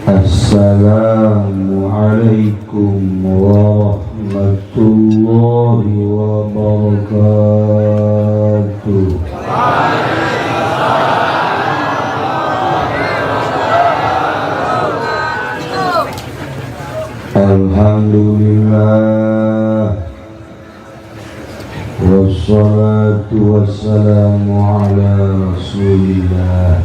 Assalamualaikum warahmatullahi wabarakatuh. Alhamdulillah, wassalatu wassalamu ala rasulillah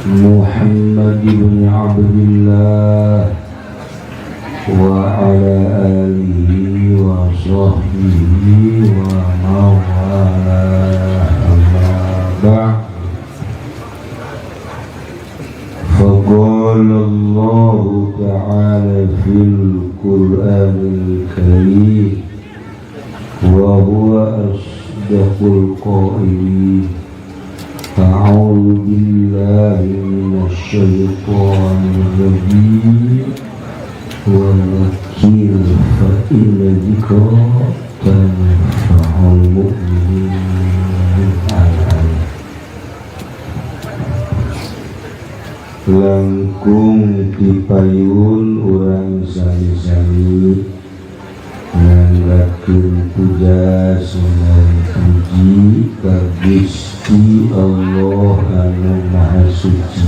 Muhammad ibn Abdullah wa ala alihi wa sahbihi wa mawalah, amma ba'd. فقال الله تعالى في القرآن الكريم وهو أصدق القائلين: أعوذ بالله من الشيطان الرجيم، وذكر فإن الذكرى تنفع المؤمنين. الآية. Langkung tipayun urang sami-sami ngangratkeun puja sembari puji ka Gusti Allah anu Maha Suci.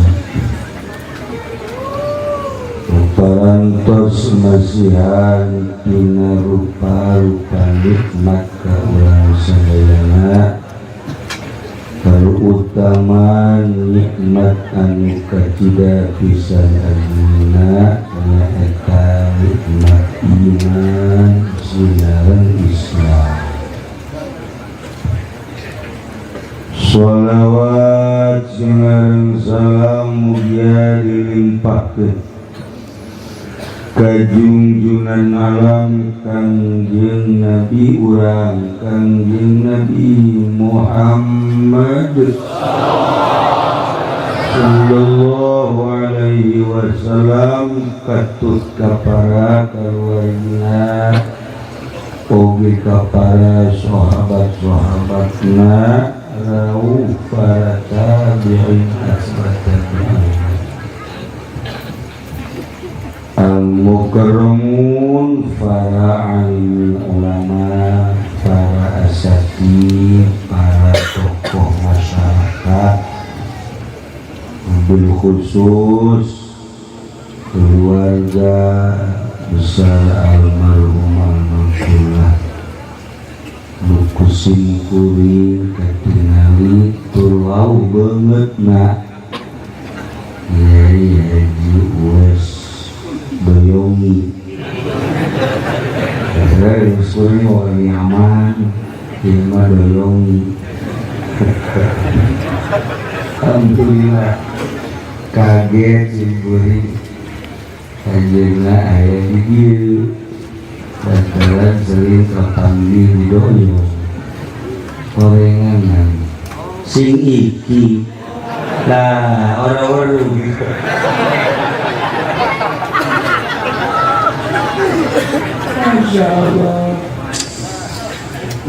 Parantos masihan tina rupa-rupa nikmat ka urang sadayana, terutama nikmat anu kacida pisan agungna, nyaeta nikmat iman sinareng Islam. Sholawat sinareng salam mugia dilimpahkeun ka junjungan alam Kangjeng Nabi urang, Kangjeng Nabi Muhammad sallallahu alaihi wasallam, katut ka para kaluargana oge ka para sahabat-sahabatna, rauh para tabi'in asbat tabi'in, al-mukarramun, para alim ulama, para asatid, para tokoh masyarakat, bil khusus keluarga besar almarhum almarhumah buku simkuring katingali tur wau beungeutna Kiai Haji Uwais Doyongi. Saya usulnya orang Yaman, ieu mah Doyongi. Alhamdulillah, kaget simkuring anjeunna aya di dieu lantaran sering kapanggih di Doyong orenganan sing iki lah orang-orang gitu. Masya Allah,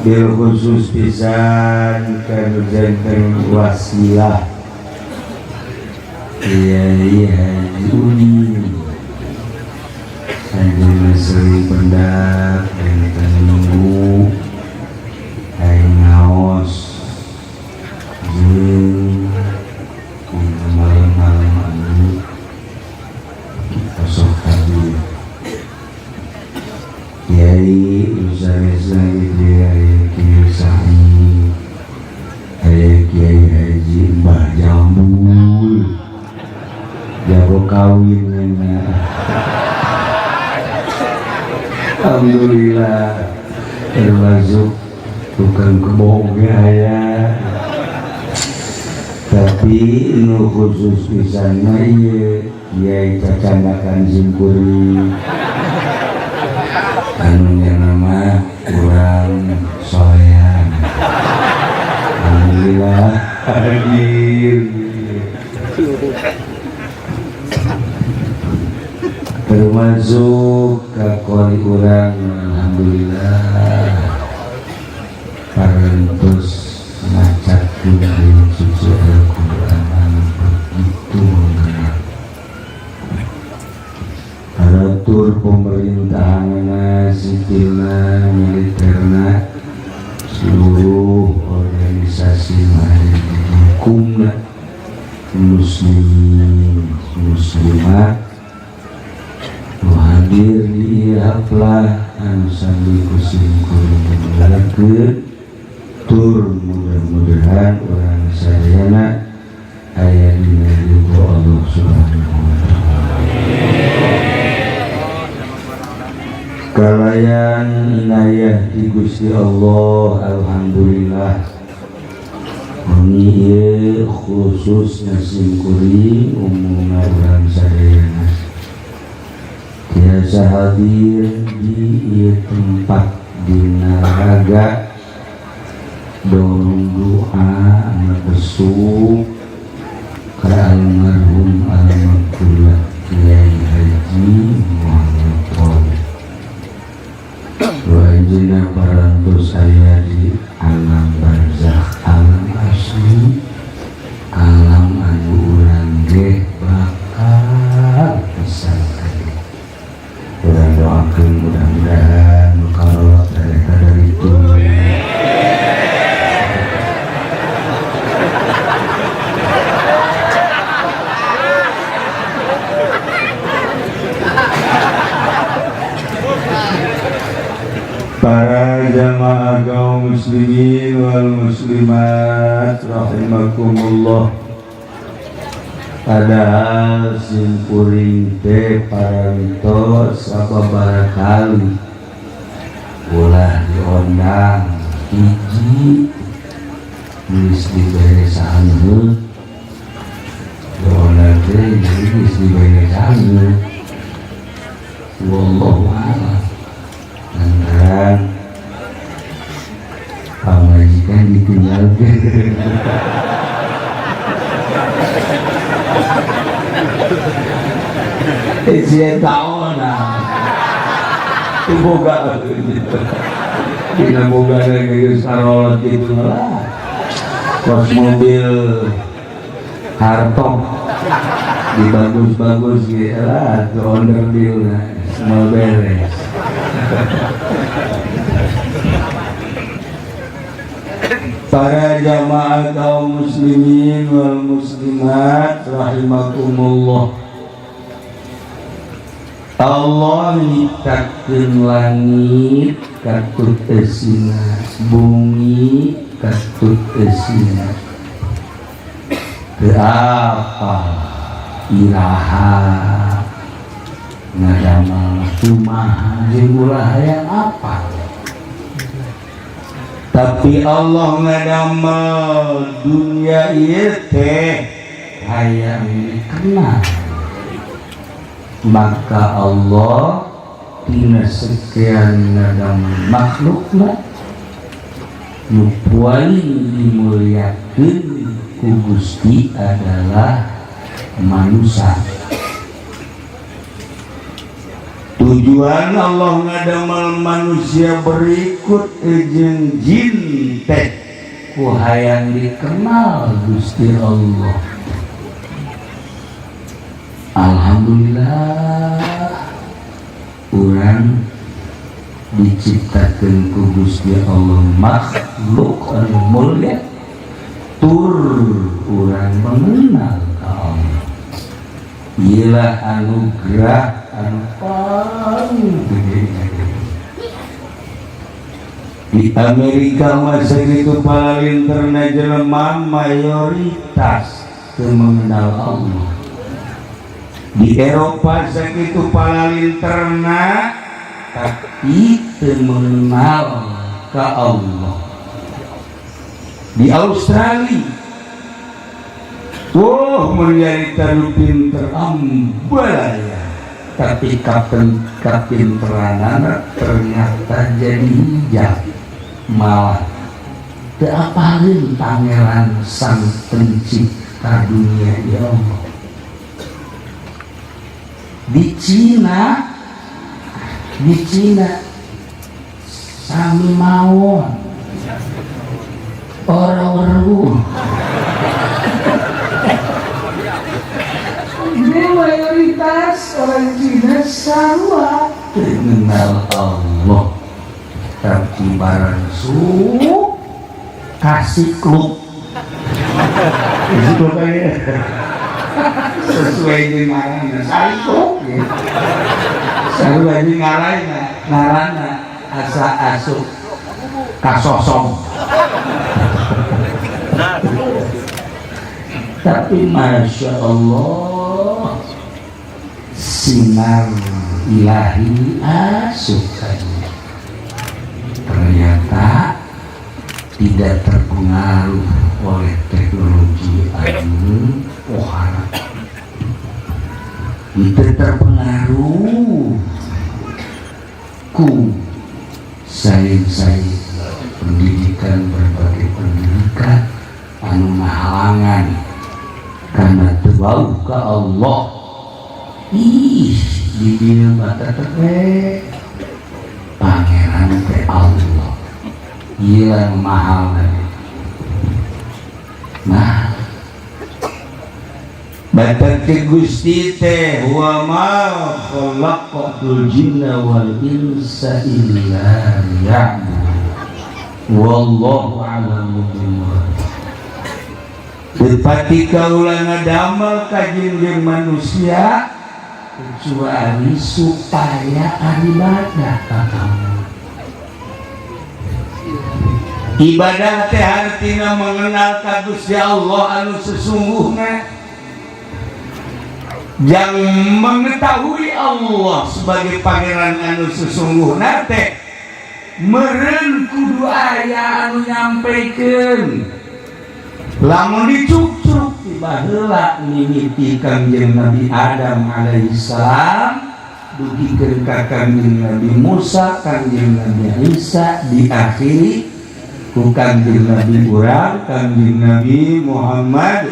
bil khusus pisan kanu janten wasilah Kiai Haji Udin, anjeunna sering pendak dinten Minggu aya ngaos jeung malam-malam anu osok tadi Kiai Usaresna gitu ya, aya Kiai Sa'i, aya Kiai Haji Mbah Jambul jago kawin nya. Alhamdulillah, termasuk tukang kebohongnya ya, tapi nu khusus pisan mah ieu Kiai cacandakan simkuring anu nama kurang solehan. Alhamdulillah hadir, termasuk kakori urang. Alhamdulillah, parantos macakeun ayat suci Al-Qur'an. Langkungna muslimin muslimat nu hadir di ieu haflah anu sami ku sim kuring dimuliakeun, tur mudah-mudahan urang sadayana aya dina ridho Allah Subhanahu wa taala. Kalayan inayah di Gusti Allah, alhamdulillah wengi ieu khususnya sim kuring, umumna urang sadayana tiasa hadir di ieu tempat dina raga dorong doa anu besuk ka almarhum almarhum Kiai Haji Muhammad Thalib. Anjeunna parantos aya di alam barzakh, alam asli, alam anu urang ge bakal pisan ka dieu. Urang doakeun mudah-mudahan nu karolot dari itu. Para jamaah kaum muslimin wal muslimat rahimakumullah. Padahal sim kuring teh paramito sababaraha kali ulah diondang, hiji geus dibere sangeut, diondang teh geus dibere sangeut, wallahu a'lam. Lantaran pamajikan ditinggalkeun. Sia taona. Boga. Dina boga geus karolot kitu lah. Kos mobil hartop dibagus-bagus ge lah, onderdil semua beres. Para jamaah kaum muslimin wal muslimat rahimakumullah. Allah nyiptakeun langit katut eusina, bumi katut eusina. Teu apal iraha ngadamel kumaha jeung ulah hayang apal. Tapi Allah ngadamel dunia ieu teh hayang dikenal. Maka Allah tina sekian ngadamel makhlukna nu paling dimuliakeun ku Gusti adalah manusia. Tujuan Allah ngadamel manusia berikut jeung jin teh ku hayang dikenal Gusti Allah. Alhamdulillah urang diciptakeun ku Gusti Allah makhluk anu mulia, tur urang mengenal ka Allah. Iyalah anugerah anu paling gede. Di Amerika masa itu palinterna jelema mayoritas teu mengenal Allah. Di Eropa sakitu palinterna tapi teu mengenal ka Allah. Di Australia, oh menjadi terlalu pinter ambalaya, tapi kapinteranana ternyata jadi hijab, malah teu apaleun pangeran sang pencipta dunia ya Allah. Di Cina sami mawon orang-orang ini mayoritas orang Cina sama mengenal Allah, tapi barang su kasih klub. Itu kayak sesuai jeung ngaranna saiko. Sarua jeung ngaranna, ngaranna asa asup kasosong. Tapi masya Allah, sinar ilahi asup saja. Ternyata tidak terpengaruh oleh teknologi anu pohara. Tidak terpengaruh ku sains-sains pendidikan, berbagai pendidikan anu ngahalangan karena teu ka Allah. Ih, di dieu mah tetep we pangeran teh Allah. Ieu mahal. Nah, Batak Gusti teh wa ma khalaqtul jinna wal insa illa liya'budun. Wallahu a'lamu bimurad. Bupati kaula ngadamel ka jin manusia kecuali supaya ibadah ka kamu. Ibadah teh artinya mengenal ka Gusti Allah anu sesungguhnya, yang mengetahui Allah sebagai pangeran anu sesungguhnya teh meren kudu aya anu nyampaikan. Lamun dicuk-cuk tiba heula mimiti Kangjeng Nabi Adam alaihissalam dugikeun ka Kangjeng Nabi Musa, Kangjeng Nabi Isa, diakhiri ku Kangjeng Nabi urang, Kangjeng Nabi Muhammad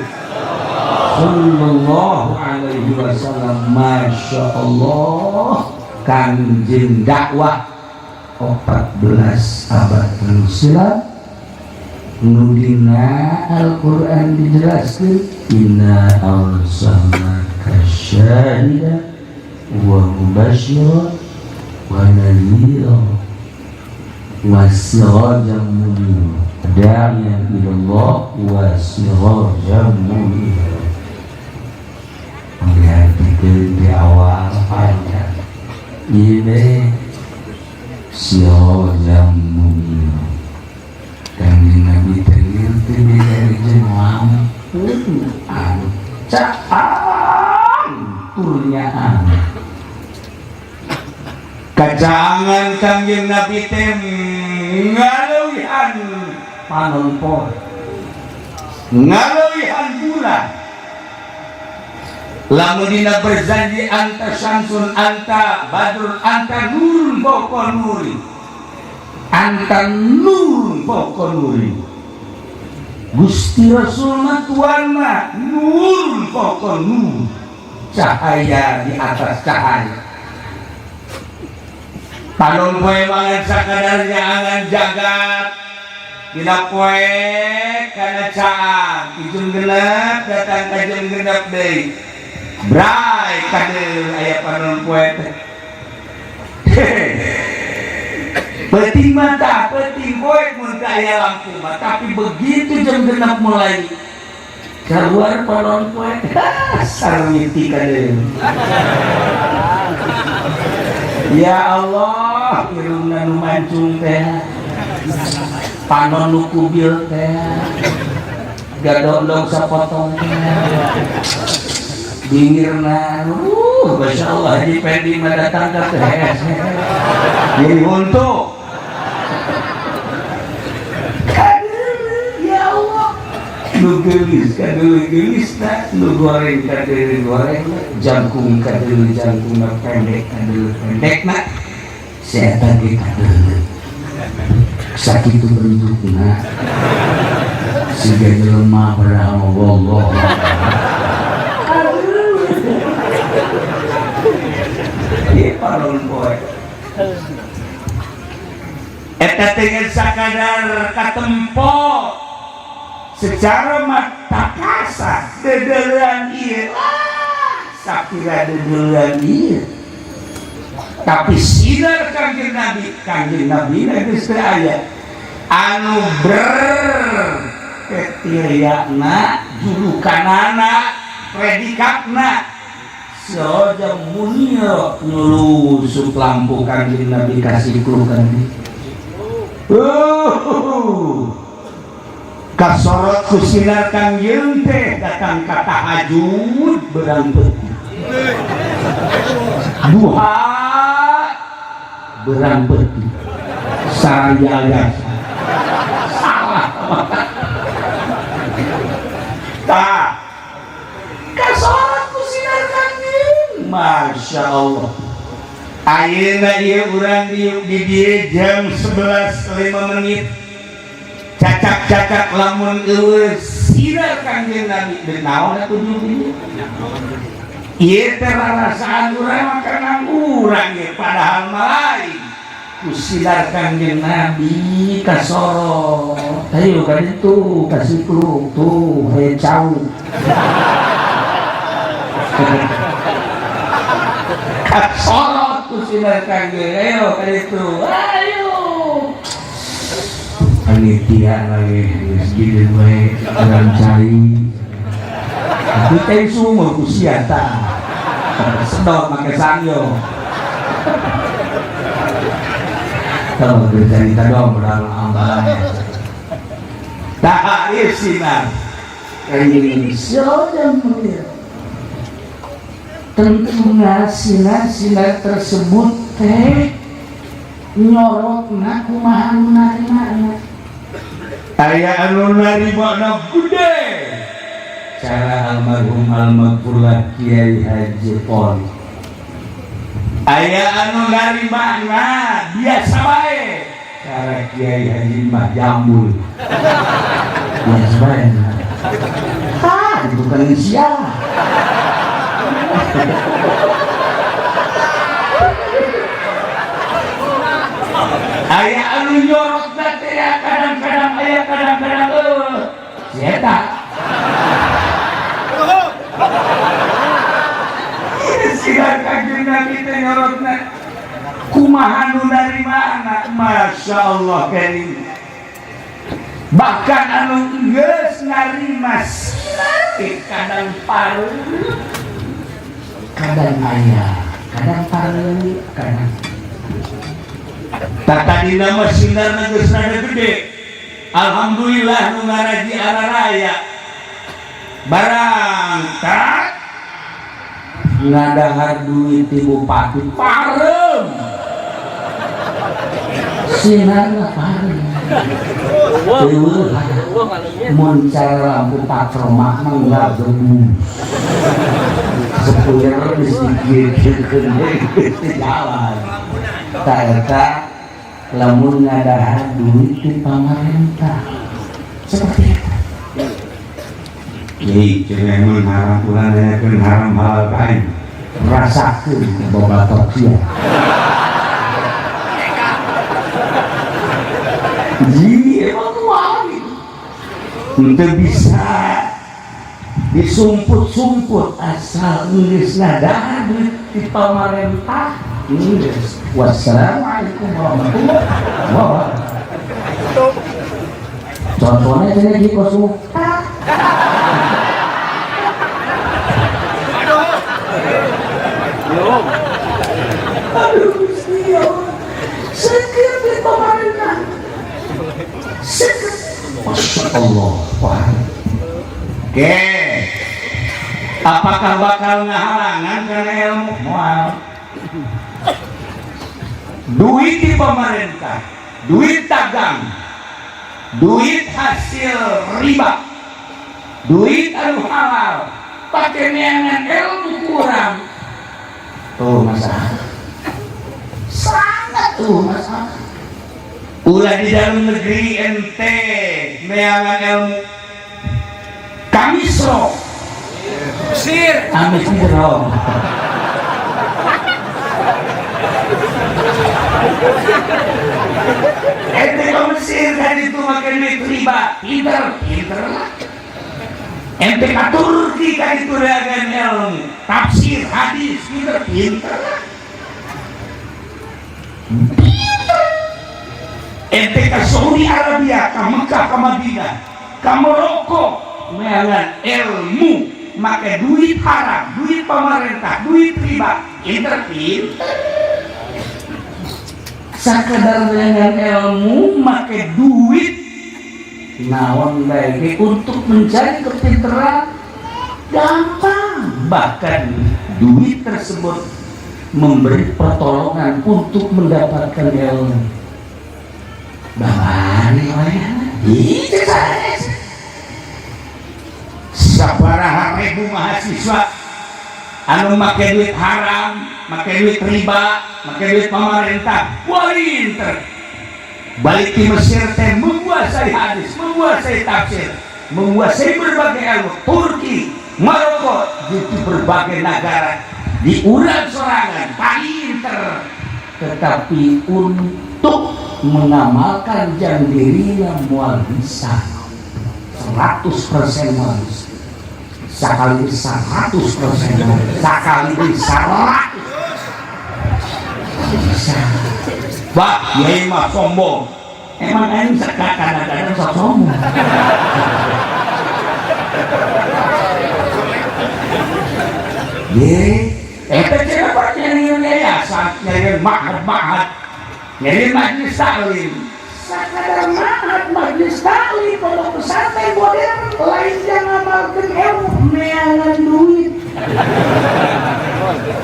sallallahu alaihi wasallam. Masya Allah, Kangjeng dakwah 14 abad silam nu dina Al-Qur'an dijelaskeun, inna arsalnaka syahidan wa mubasysyiran wa nadhira wa sirajan munira, da'iyan ila Allah wa sirajan munira. Menggantikan di awal panjang ini sirajan munira. Kanjeng Nabi teh ngerti beda jeung lampu anu caang turnyaan kacangan. Kanjeng Nabi teh ngaleuwihan panon poe, ngaleuwihan bulan. Lamun dina berjanji, anta syamsun, anta badrun, anta nurun fawqa nuri, anta nurun fawqa nuri. Gusti Rasul mah, tuan mah, nurun fawqa nur, cahaya di atas cahaya. Panon poe mangan sakadarnya angan jagat. Dina poe kana caang ijung genep, datang ka jam genep deui, bray kade aya panon poe teh. Peuting mata, peuting poe mun teu aya lampu mah, tapi begitu jam genep mulai keluar panon poe, sarwiti kade. Ya Allah, irungna nu mancung teh, panon nu kubil teh, gadondong sapotong teh, bingirna, Masya Allah, Haji Pendi mah datang ke teh jadi untuk. Ya Allah, nu geulis kadeuleu geulisna, nu goreng kadeuleu goreng, jangkung kadeuleu jangkungna, pendek kadeuleu pendekna, setan ge kadeuleu. Sakitu bentukna siga jelema, padahal wallah. Aduh. Ieu panon poe eta teh sakadar katempo secara mata kasar dedelean ieu, sapira dedelean ieu, tapi sinar Kangjeng Nabi, Kangjeng Nabi geus teu aya anu berkuasa. Kriteriana, julukanana, predikatna Siraja Munir nyulusup lampu Kanjeng Nabi kasih kan. Kasorot ku sinar Kangjeng teh datang ka tahajud beurang peuting, duha beurang peuting, saraya salah tah kasorot ku sinar Kangjeng. Masya Allah, ayeuna ieu urang di dieu jam 11.05 menit, cacak-cacak lamun eueuh sinar Kangjeng Nabi deuk naon atuh di ieu teh? Rarasaan urang mah kana urang ieu, padahal mah lain. Ku sinar Kangjeng Nabi kasorot, ayo ka ditu ka situ tuh, he cau kasorot ku sinar Kangjeng, ayo ka ditu, ayo panitia lagi geus gini we urang cai. Itu teh sumur ku sia tah sedot make sangyo. Kalau bercerita dong berang ambalannya tah ieu sinar Kanjeng Siraja Munir. Tentunya sinar-sinar tersebut teh nyorotna kumaha anu narimana. Aya anu narimana gede cara almarhum almaghfurlah Kiai Haji Pon, aya anu narimana biasa bae cara Kiai Haji Mbah Jambul, biasa bae. Ah, itu kan sia. Aya anu nyorot teh kadang-kadang aya, kadang-kadang eueuh si eta. Sigar Kanjeng Nabi teh nyorotna kumaha nu narimana. Masya Allah karim, bahkan anu geus narima sinar kadang pareum, kadang aya, kadang pareum, kadang tak. Tadina mah sinarna geus rada gede, alhamdulillah nu ngaraji araraya barangkat ngadahar duit ti bupati, pareum sinarna, pareum. Mun cara lampu patromak mah nggak gebu sepuyer geus digieukeun di jalan. Ta eta lamun ngadahar duit di pamarentah seperti itu. Ih, cenah mun haram ulah nanyakeun haram halal ka aing. Rasakeun bobatok sia. Ji, emang kumaha gitu. Henteu bisa disumput-sumput asal geus ngadahar duit di pamarentah geus. Wassalamualaikum warahmatullahi wabarakatuh. Contohnya cenah di kosong. Aduh, Gusti ya Allah. Sakit di pemerintah. Sakit. Masya Allah. Wah. Oke. Apakah bakal ngahalangan karena ilmu? Moal. Duit di pemerintah, duit dagang, duit hasil riba, duit anu halal, pakai neangan ilmu kurang. Tuh masalah. Sangat tuh masalah. Ulah di dalam negeri ente neangan ilmu. Kami sro, Mesir. Kami siro. Ente ke Mesir kan itu makan duit riba, pinter, pinter lah. Ente ke Turki kan itu dagang ilmu, tafsir, hadis, pinter, pinter lah. Pinter. Ente ke Saudi Arabia, ke Mekah, ke Madinah. Ka Maroko meangan ilmu make duit haram, duit pemerintah, duit riba, pinter pinter. Sakadar dengan ilmu make duit naon baik untuk mencari kepintaran gampang, bahkan duit tersebut memberi pertolongan untuk mendapatkan ilmu. Bawane itu sabaraha ribu mahasiswa anu make duit haram, make duit riba, make duit pemerintah, wah pinter. Balik di Mesir teh menguasai hadis, menguasai tafsir, menguasai berbagai ilmu. Turki, Maroko, di berbagai negara diurang sorangan pinter, tetapi untuk mengamalkan jang dirinya moal bisa 100%, moal bisa sekali 100%, sekali 100 bisa. Bah, kiai mah sombong. Emang aing kadang-kadang sok sombong. Ye, eta cenah pak nyariin yayasan, nyariin ma'had-ma'had, nyariin majelis taklim. Sakadar ma'had majelis taklim pondok pesantren modern lain yang ngamalkeun ilmu, meangan duit.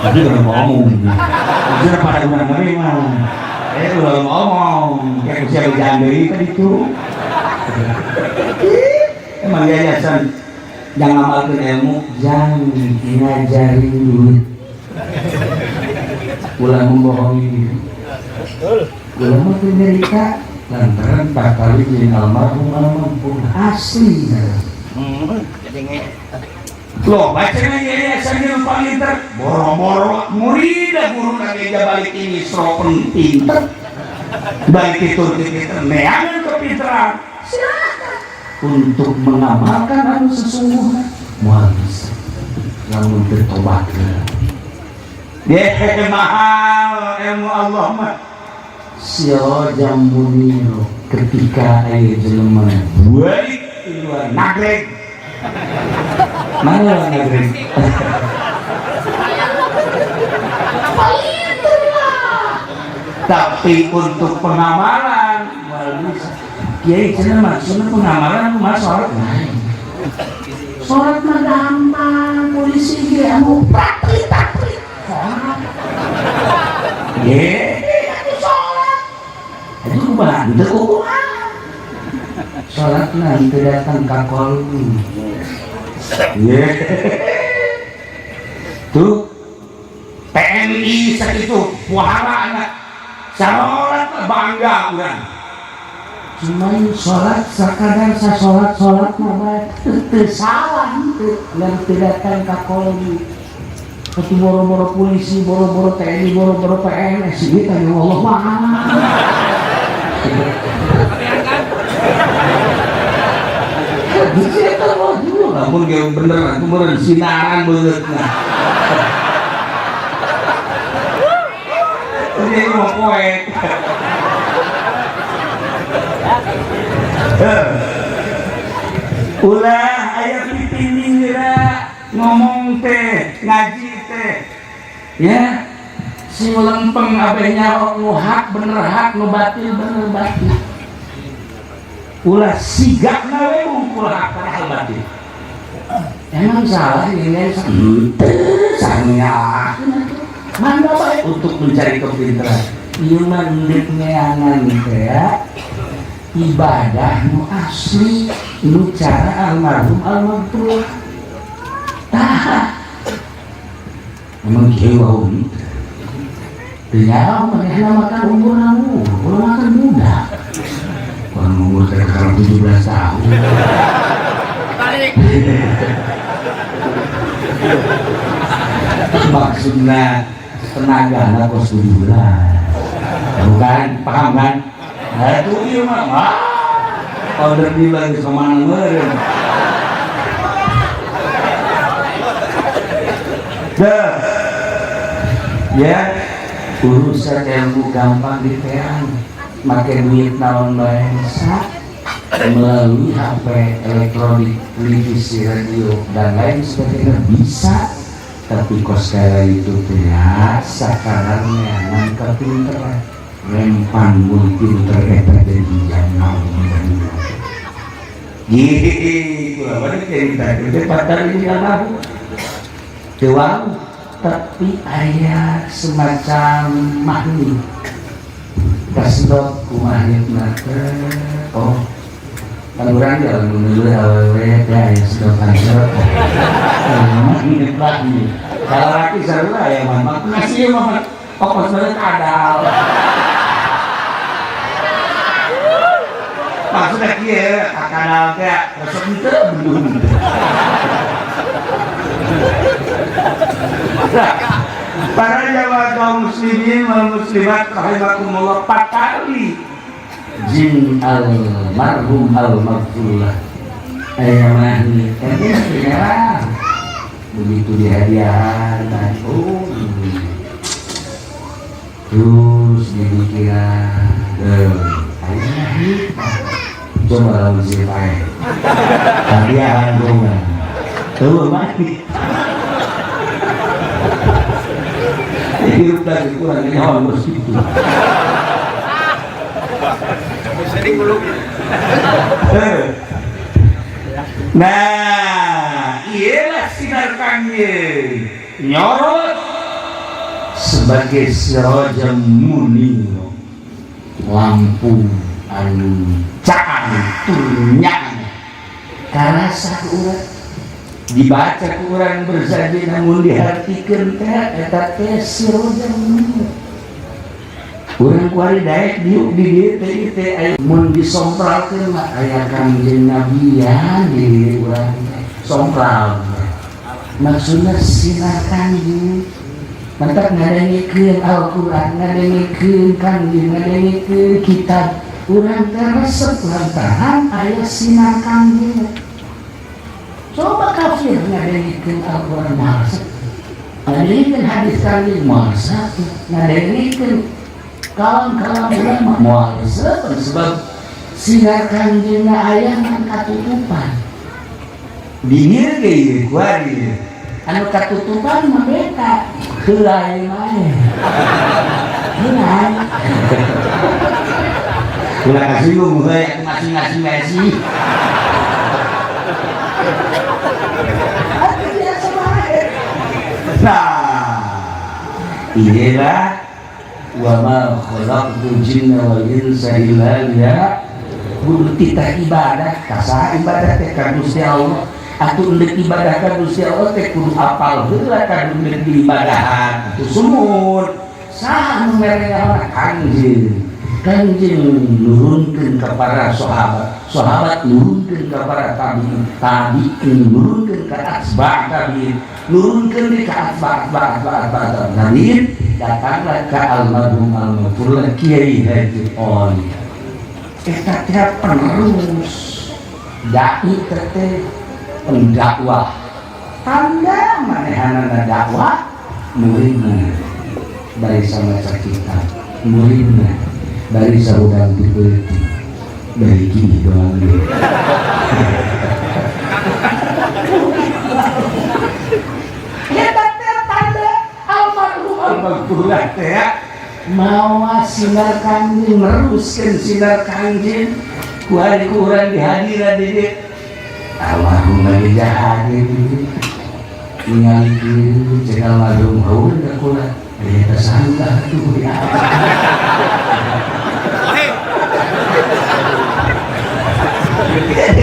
Tapi udah ngomong, sudah pada udah nerima. Udah ngomong, kayak siapa jalan deui kan itu. Emang yayasan yang ngamalkeun ilmu jangan ngajarin duit. Ulah membohongi diri. Ulah mah nyerita lantaran tak kali jeung almarhum almarhum asli. Loh, bacanya yayasan yang paling pinter, boro-boro murid guru lagi balik ini sro pinter. Balik itu pinter, neangan kepintaran. Silakan. Untuk mengamalkan anu sesungguhnya moal bisa. Lamun bertobat. Ye, mahal ilmu Allah mah. Sirajam muniro ketika aya jelema balik di luar nagreg. Mana nagreg? Tapi untuk pengamalan moal bisa. Kiai cenah maksudna pengamalan kumaha sholat? Sholat mah gampang, polisi ge anu praktik taktik. Sholat. Ye, atuh sholat. Itu kumaha? Teu kumaha? Sholat nanti datang ka kolbu. Ye. Tuh TNI sakitu puharana salat bangga urang. Cuman sholat sakadar sasolat sholat mah bae teu salah henteu ngan teu datang ka kolbu. Tapi boro-boro polisi, boro-boro TNI, boro-boro PNS, ini tanya Allah mah. Lamun ge bener atuh meureun sinaran beungeutna. Jadi mau poek. Ulah aya pipinding ngomong teh, ngaji teh. Ya, si lempeng abeh nyaho nu hak bener hak, nu batil bener batil. Ulah sigapna we wungkul hak padahal batil. Emang salah ini henteu sanyalahkeun atuh. Mangga bae untuk mencari kepintaran. Ieu mah ndeuk neangan teh ya. Ibadah nu asli nu cara almarhum almarhum. Tah. Emang kieu wau henteu. Teu nyaho manehna makan umur umur makan muda. Orang umur teh sekarang 17 tahun. Balik. Maksudnya tenaga anak kos 17. Bukan, paham kan? Nah itu iya mah. Ah, order di lagi kemana meureun. Dah. Ya, urusan ilmu gampang diteang. Make duit naon bae. Melalui HP elektronik, televisi, radio, dan lain sebagainya bisa. Tapi kos kayak itu teh sakarangnya ngan kapinteran rempan mun pinter eta jadi jam naon. Gitu apa cerita itu padahal ini nggak tahu. Dewa, tapi aya semacam magnet kasedot ku magnetna teh. Oh, kan urang jalan menuju awewe teh aya sedotan sedot magnet lagi. Kalau laki seru ya mah ngasih mah pokok sebenarnya kadal. Maksudnya kieu kadal teh resep teu bendung. Para jamaah kaum muslimin wal muslimat rahimakumullah, patali jin almarhum almaghfurlah aya mahni teh begitu dihadiahan, oh terus dipikiran aya mahni coba lamun sih pae hadiahan bunga tuh mahni hirup lagi kurang nyawa bos gitu. Nah, iyalah sinar kangjeng nyorot sebagai sirajam munir, lampu anu caang turnyaan karasa urang dibaca ku urang berjanji namun dihartikeun teh eta teh sirajam munir. Urang kuari daek diuk di dieu teh ieu teh aya mun disompralkeun mah aya Kangjeng Nabian di diri urang teh sompral. Maksudna sinar kangjeng mantak ngadengikeun Al-Qur'an, ngadengikeun kangjeng, ngadengikeun kitab urang teh resep lantaran aya sinar kangjeng. Coba kafir ngadengikeun Al-Qur'an moal resep, ngadengikeun hadis kangjeng moal resep, ngadengikeun kalam-kalam ulama moal resep, sebab sinar kangjengna aya ngan katutupan. Di dieu ge ieu kuari anu katutupan mah beta heulai wae. Heulai. Ulah kasinggung heulai atuh masing-masing wae sih. Atuh biasa wae. Nah, iyalah wa ma khalaqtul jinna wal insa illa liya'budun. Titah ibadah kasaha ibadah teh ka Gusti Allah. Atuh endek ibadah ka Gusti Allah teh kudu apal heula ka endek diibadahan. Atuh sumur saha nu mere Kangjeng. Kangjeng nurunkeun ka para sahabat, sahabat nurunkeun ka para tabi'in, tabi'in nurunkeun ka atba' tabi'in, nurunkeun di ka atba' atba' atba' atba' tabi'in, datanglah ka almarhum almaghfurlah Kiai Haji Oli. Eta teh penerus dai teh pendakwah, tanda manehanana dakwah muridna bari sama kitab, muridna bari saudang dipeuting bari kini doang deh. Eta teh tanda almarhum almaghfurlah teh mawa sinar kangjeng, neruskeun sinar kangjeng ku hari ku urang dihadiran di dieu. Almarhum lagi jahat ningali kieu cek almarhum haur ka kula aya teh sanggah tuh di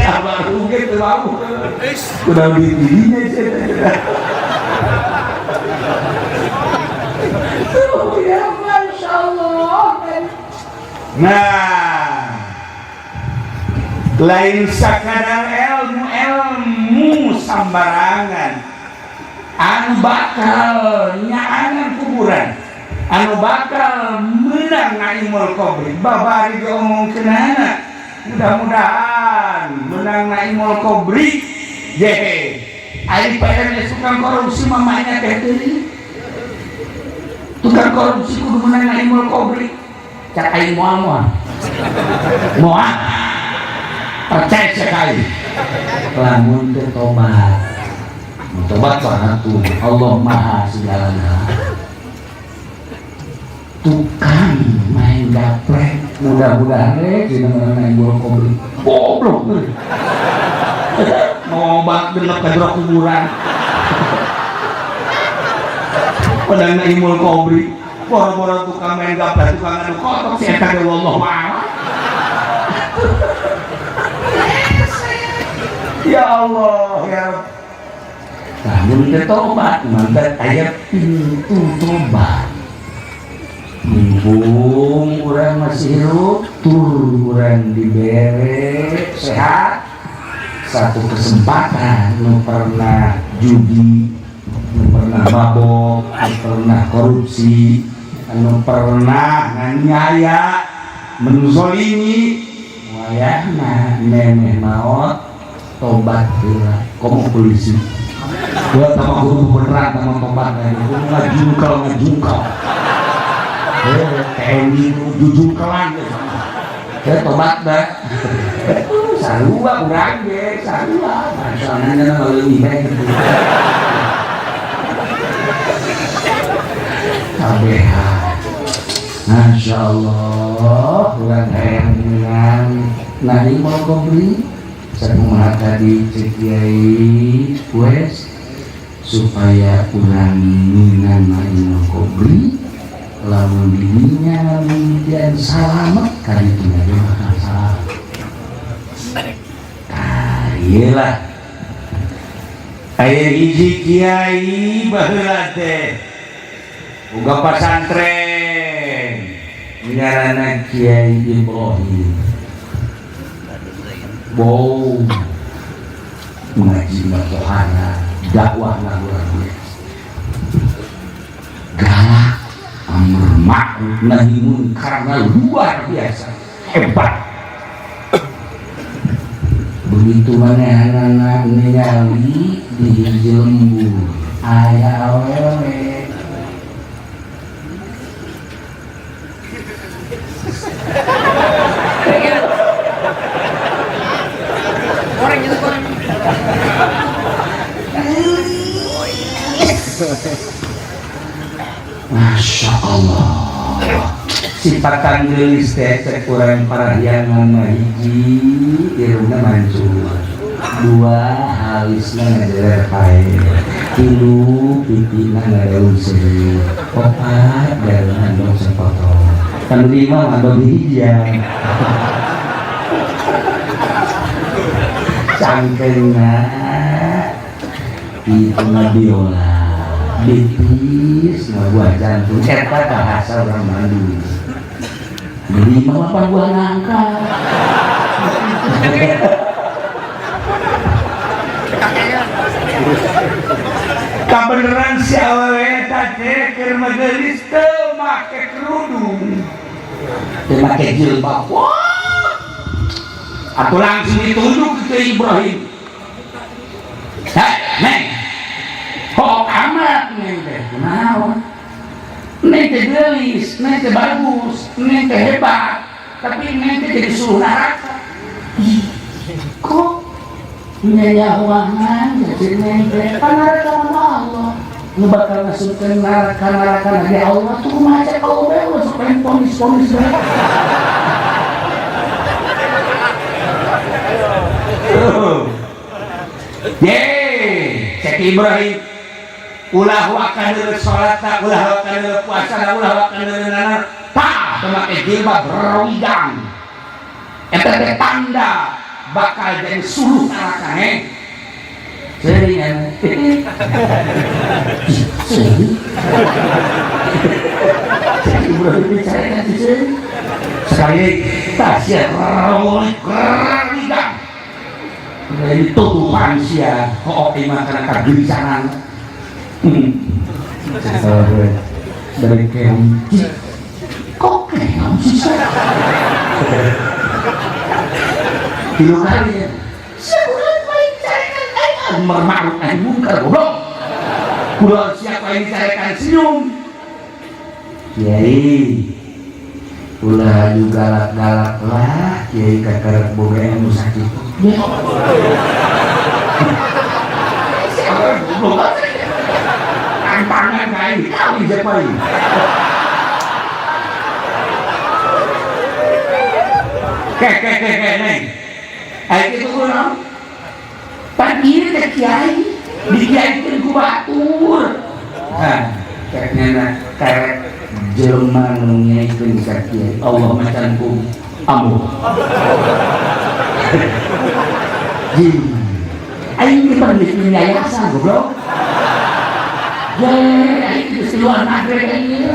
almarhum ge teu mampu kudu di dinya cenah. Ya Masya Allah. Nah, lain sakadar ilmu-ilmu sambarangan anu bakal nyaangan kuburan, anu bakal menang naimul qabri. Babari diomongkeunana mudah-mudahan menang naimul qabri. Jehe ari PNS tukang korupsi mamanya teh teuing tukang korupsi kudu menang naimul qabri. Cak aing moal moal moal Percaya sekali. Lamun teu tobat. Tobat mah tuh Allah Maha segalanya. Tukang main gaplek, mudah-mudahan dina main bola kobri. Goblok euy. Mau bak genep ka jero kuburan. Padahal imul kobri, boro-boro tukang main gaplek, tukang adu kotok si eta ge wallahu a'lam. Ya Allah, ya Rabb. Lamun teu tobat, mantap aya pintu tobat. Mumpung urang masih hirup, tur urang dibere sehat, satu kesempatan nu pernah judi, nu pernah mabok, nu pernah korupsi, nu pernah nganiaya, menzolimi, wayahna memeh maot tobat heula komo polisi. Gua sama guru beneran sama tobat guru ngajungkel ngajungkel. TNI jujungkelan ya tobat dah. Sarua urang ge, sarua. Masalahnya mah leuwih bae gitu. Kabehan. Masya Allah, urang hayang menang. Nah, ini mau kobri. Sakumaha tadi cek Kiai wes supaya urang minang ma'inul kobri. Lamun dirinya kemudian salamet kali itu nggak bakal salah. Iyalah. Aya hiji kiai baheula teh boga pasantren ngaranna Kiai Ibrahim. Bau ngaji mah rohana, dakwah luar biasa. Galak, amar ma'ruf nahi munkar luar biasa, hebat. Begitu manehanana ningali di hiji lembur aya awewe. Goreng itu goreng. Masya Allah. Sifatan geulis teh cek urang parahyangan mah hiji irungna mancung, dua halisna ngajeler pae, tilu pipina ngareun seuri, opat garuna andong sapotong, tanu lima andong hijau. Cangkeungna itu ngabiola bipis ngabuah jantung eta bahasa orang Bandung. Beli mah apa buah nangka. Kabeneran si awewe eta teh keur magelis teu make kerudung, teu make jilbab. Wah, atuh langsung ditunjuk ke Ibrahim. Hei, neng, kok amat neng teh? Kunaon? Neng teh geulis, neng teh bagus, neng teh hebat, tapi neng teh jadi suruh neraka. Ih, kok nyayawangan jadi neng teh panaraka sama Allah. Nu bakal ngasupkeun neraka-neraka lagi Allah tuh kumaha cek Allah bae ulah sok pengen ponis-ponis bae. Ye, cek Ibrahim ulah wakan deuleu salat, ulah wakan deuleu puasa, ulah wakan deuleu nanar, tah teu make jilbab rowidang. Eta teh tanda bakal jadi suluh neraka he. Seuri anu. Seuri. Cek Ibrahim bicara kan seuri. Sekali tah sia rowidang. Jadi tutupan sia kok imah kana kagelisahan. Dari keong. Kok keong sih? Tilu kali ya. Sebulan paling carikan aing amar ma'ruf nahi munkar goblok. Kula siapa yang dicarikan senyum. Kiai. Ulah juga galak-galak lah kiai kakarek boga ilmu sakit. Tantangan kain kali siapa ini? Kek kek kek kek neng. Ayo itu kurang. Panggil ke kiai, dikiaikeun ku batur. Hah, keknya karek jelema nu nyaikeun ka kiai. Allah macan ku ambuh. Aing ge pernah yayasan goblok. Ye, aing geus luar negeri aing.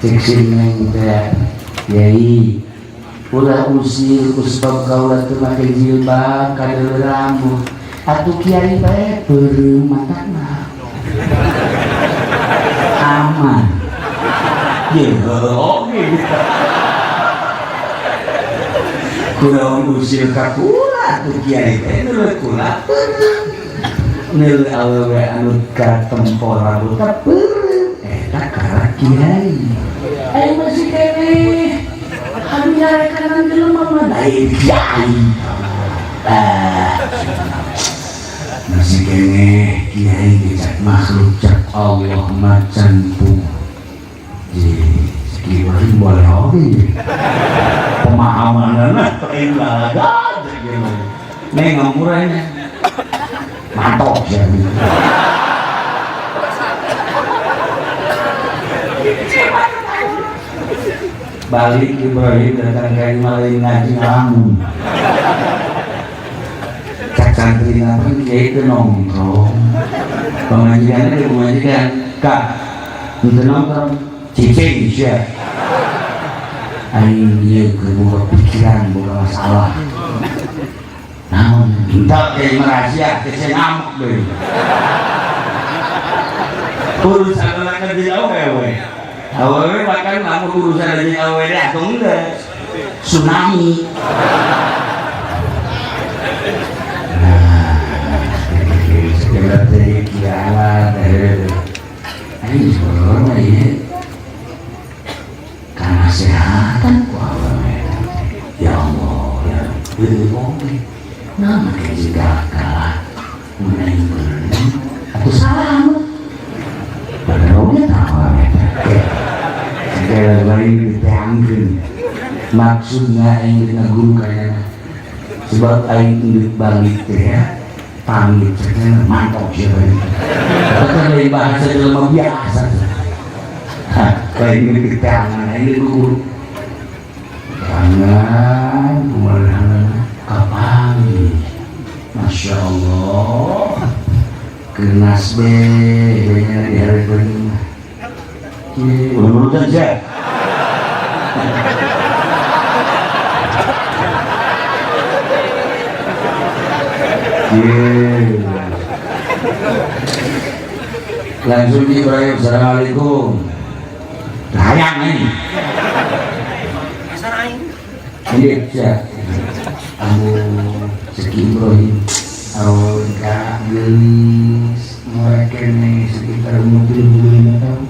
Cek sing neng teh, yai ulah usil ku sebab kaula teu make jilbab kadeuleu rambut. Atuh kiai bae beureum matakna. Aman. Ye, oge. Kunaon usil ka kula atuh kiai teh neuleut kula beureum. Neuleut awewe anu katempo rambut ka beureum. Eta karak kiai. Aing masih keneh. Aduh nyarekan jelema mah lain kiai. Ah. Masih keneh kiai ge makhluk cak Allah macan puh. Jadi boleh oge. Pemahamanana lain laga neng ngampuranya mantok ya. Balik Ibrahim datang ke malah ngaji ngelamun. Cak santri apa kiai itu nongkrong. Pengajiannya di pengajian kak itu nongkrong cicing sia. Aing ieu keur boga pikiran boga masalah. Naon entak kiai merahasia teh ngamuk deui. Urusan anak jeung awewe. Awewe bahkan lamun urusan jeung awewe deh atuh geus. Tsunami. Nah, sekedar teh kiamat teh. Aing sebenarnya ieu kesehatan ku awewe. Ya Allah, ya Rabbi. Nah, make juga kalah mun aing bener atuh salah. Bener oge tah awewe teh. Segala bari diteangkeun. Maksudna aing dina guru kayana. Sebab aing geus balik teh ya. Pamit cenah mantap sia bari. Eta teh bahasa jelema biasa. Hah, lain diteangan aing guru. Tangan kumaha kapanggih. Masya Allah. Kenas be nya dihareupeun. Kieu urut-urutan sia. Kieu. Langsung Ibrahim, assalamualaikum. Hayang ini. Ini ya. Amu Seki Ibrahim. Awon ka geulis mereka ini sekitar umur 75 tahun.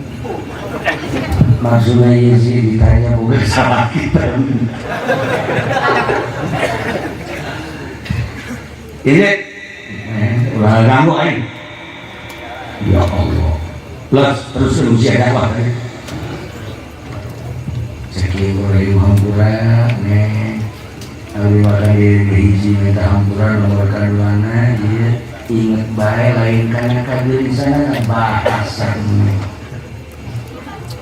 Maksudnya Yezi ditanya bukan salah kita. Ini ulah ganggu aing. Ya Allah. Plus terus usia dakwah. Seki Ibrahim hampura neng. Abi makan di hiji minta hampura nomor kaduana ieu inget bae lain kana kagelisana bahasa neng.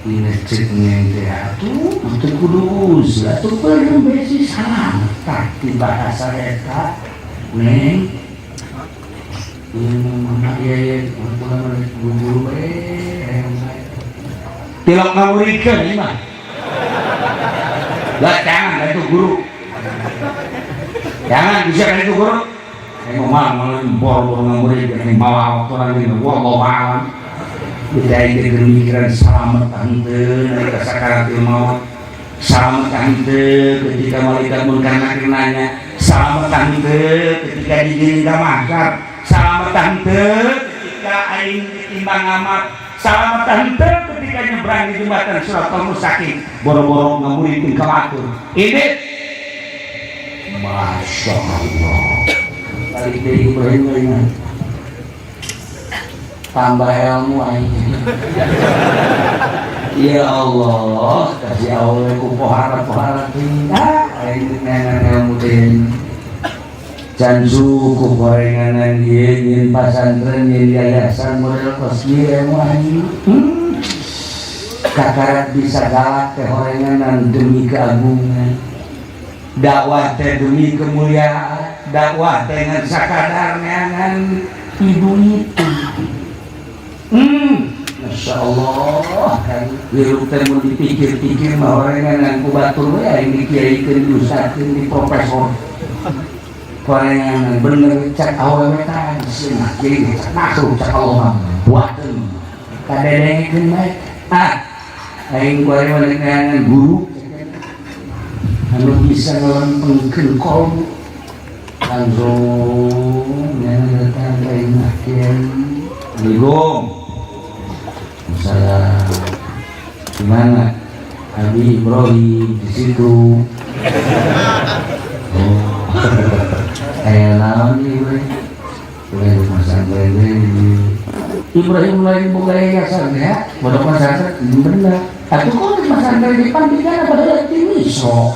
Inget cek neng teh atuh teu kudu usil atuh beureum besi salah tah di bahasa eta neng. Ieu mah ieu ieu hampura guru bae hayang bae. Tilok ngamuridkeun ieu mah. Lah jangan itu guru. Jangan bisa kan itu guru. Emang malah bor-bor ngamurid ini malah waktu lagi wallahu a'lam. Kita ini pemikiran selamat henteu nalika sakaratul maut. Selamat henteu ketika malaikat munkar nakir nanya. Selamat henteu ketika digiring ka mahsyar. Selamat henteu ketika aing ditimbang amat. Selamat henteu Ketika nyebrang di jembatan Shiratal Mustaqim, boro-boro ngamuridkeun ka batur. Ini Masya Allah. Balik dari Ibrahim ini. Tambah ilmu aing. Ya Allah, kasih Allah ku pohara-pohara teh. Ah, aing neangan ilmu teh. Can cukup gorenganan ieu nyeun pasantren, nyeun yayasan model kos kieu ilmu aing. Kakarak bisa galak teh horenganan demi keagungan. Dakwah teh demi kemuliaan, dakwah teh ngan sakadar neangan ibu itu. Masya Allah kan hirup teh mun dipikir-pikir mah horenganan ku batur we aing dikiaikeun, diustadkeun, di profesor. Horenganan bener cek awewe tah cenah jadi cek masuk cek Allah mah buakeun. Kadedengekeun bae. Ah, aing ku aing neangan guru anu bisa ngelempengkeun kolbu langsung yang datang ka imah kiai. Assalamualaikum. Salam. Gimana? Nabi Ibrahim di situ. Oh. Kayak naon Ibrahim? Ibrahim pesantren Ibrahim lain boga yayasan ya, bodoh pesantren bener. Atuh kok di pesantren di Pandeglang pada di Misro.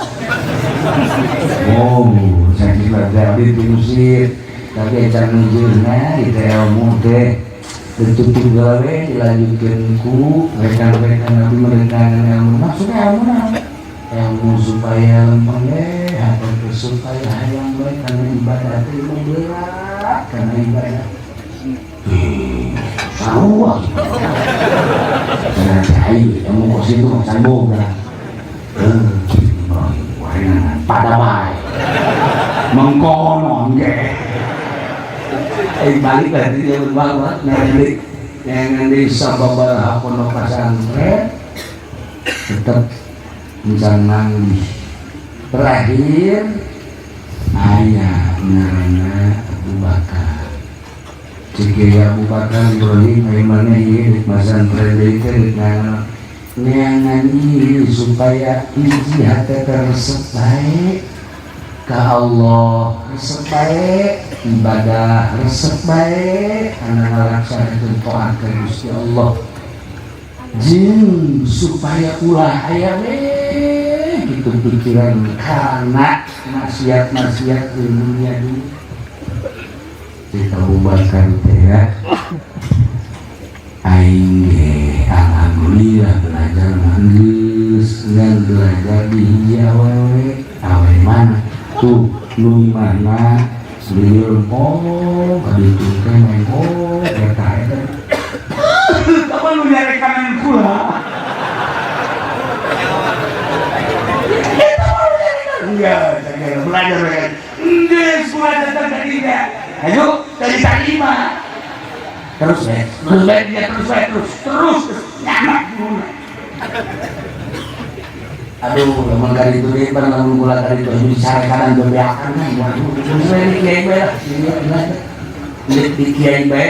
Oh, saya belajar di Mesir, tapi acan nunjukna itu ilmu teh ditutup gawe dilanjutkan ku rekan-rekan nabi merencangan ilmu. Maksudnya ilmu naon? Ilmu supaya lempeng deh atau supaya hayang baik karena ibadah itu ilmu berat karena ibadah. Sarua karena cai ilmu kos itu macan boga. Pada bae mengkono ge balik lagi dia banget nanti yang di sababaraha pondok pesantren tetap bisa manggih. Terakhir ayah ngaranna Abu Bakar. Cik Abu Bakar, Ibrahim, ari mana ieu rek masantren deui teh rek neangan ieu supaya hiji hate teh resep bae ka Allah, resep bae ibadah, resep bae kana ngalaksanakeun taat ka Gusti Allah, jeung supaya ulah aya we kitu pikiran kana maksiat-maksiat di dunia ini. Cik Abu Bakar teh ya, aing ge alhamdulillah belajar mah geus ngan belajar di hiji awewe. Awewe mana tuh? Nu mana beliau lempong ka ditu teh mengko eta eta kapan lu nyarekanan kula enggak belajar belajar enggak belajar tadi tidak ayo dari tadi mah terus ya terus baik dia terus baik terus terus nyamak. Aduh, lamun kali itu deh pan lamun kula kali itu disarekanan bebeakan waduh terus bae di kiai bae lah di kiai bae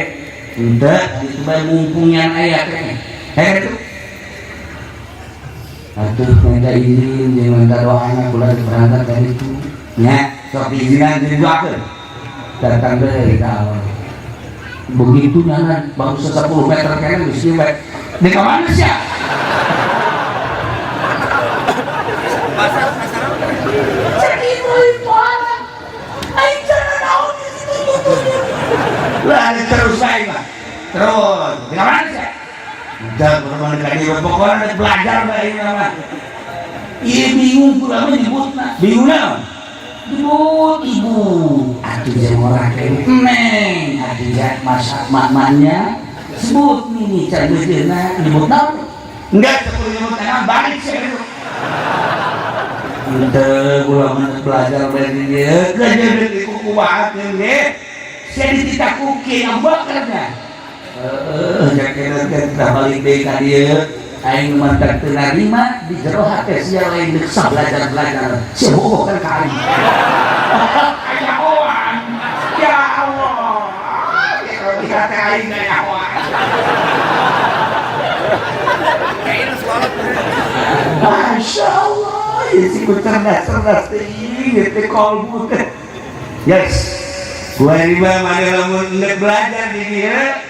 udah itu bae mumpung yang aya teh heh itu atuh minta izin jeung minta doana kula berangkat dari itu nya sok diizinan jeung doakeun datang deui ka awal. Begitu nyana baru 10 meter kayaknya geus kieu bae di ka mana sia. Cek Ibrahim pohara aing cara naon di situ lah terus bae mah terus di ka mana sia udah berteman ka dieu pokokna belajar bae mah ieu bingung kula mah nyebutna bingung naon nyebut ibu atuh jeung orang kene neng atuh ya masak mak-maknya sebut nih can geujeuna nyebut naon enggak sepuluh nyebut naon balik sih itu henteu kula mah belajar bae di dieu geus di kukumahakeun ge sia dititah ku Kiai Abu Bakar nya heeh jakeun teh balik deui ka dieu aing mantak teu narima di jero hate sia lain deuk belajar-belajar sia bogoh kan ka aing kanyahoan ya Allah di hate aing kanyahoan. Masya Allah, ya si ku cerdas-cerdas teh ieu teh kolbu teh. Yes. Gua lima mana lamun endek belajar di dieu.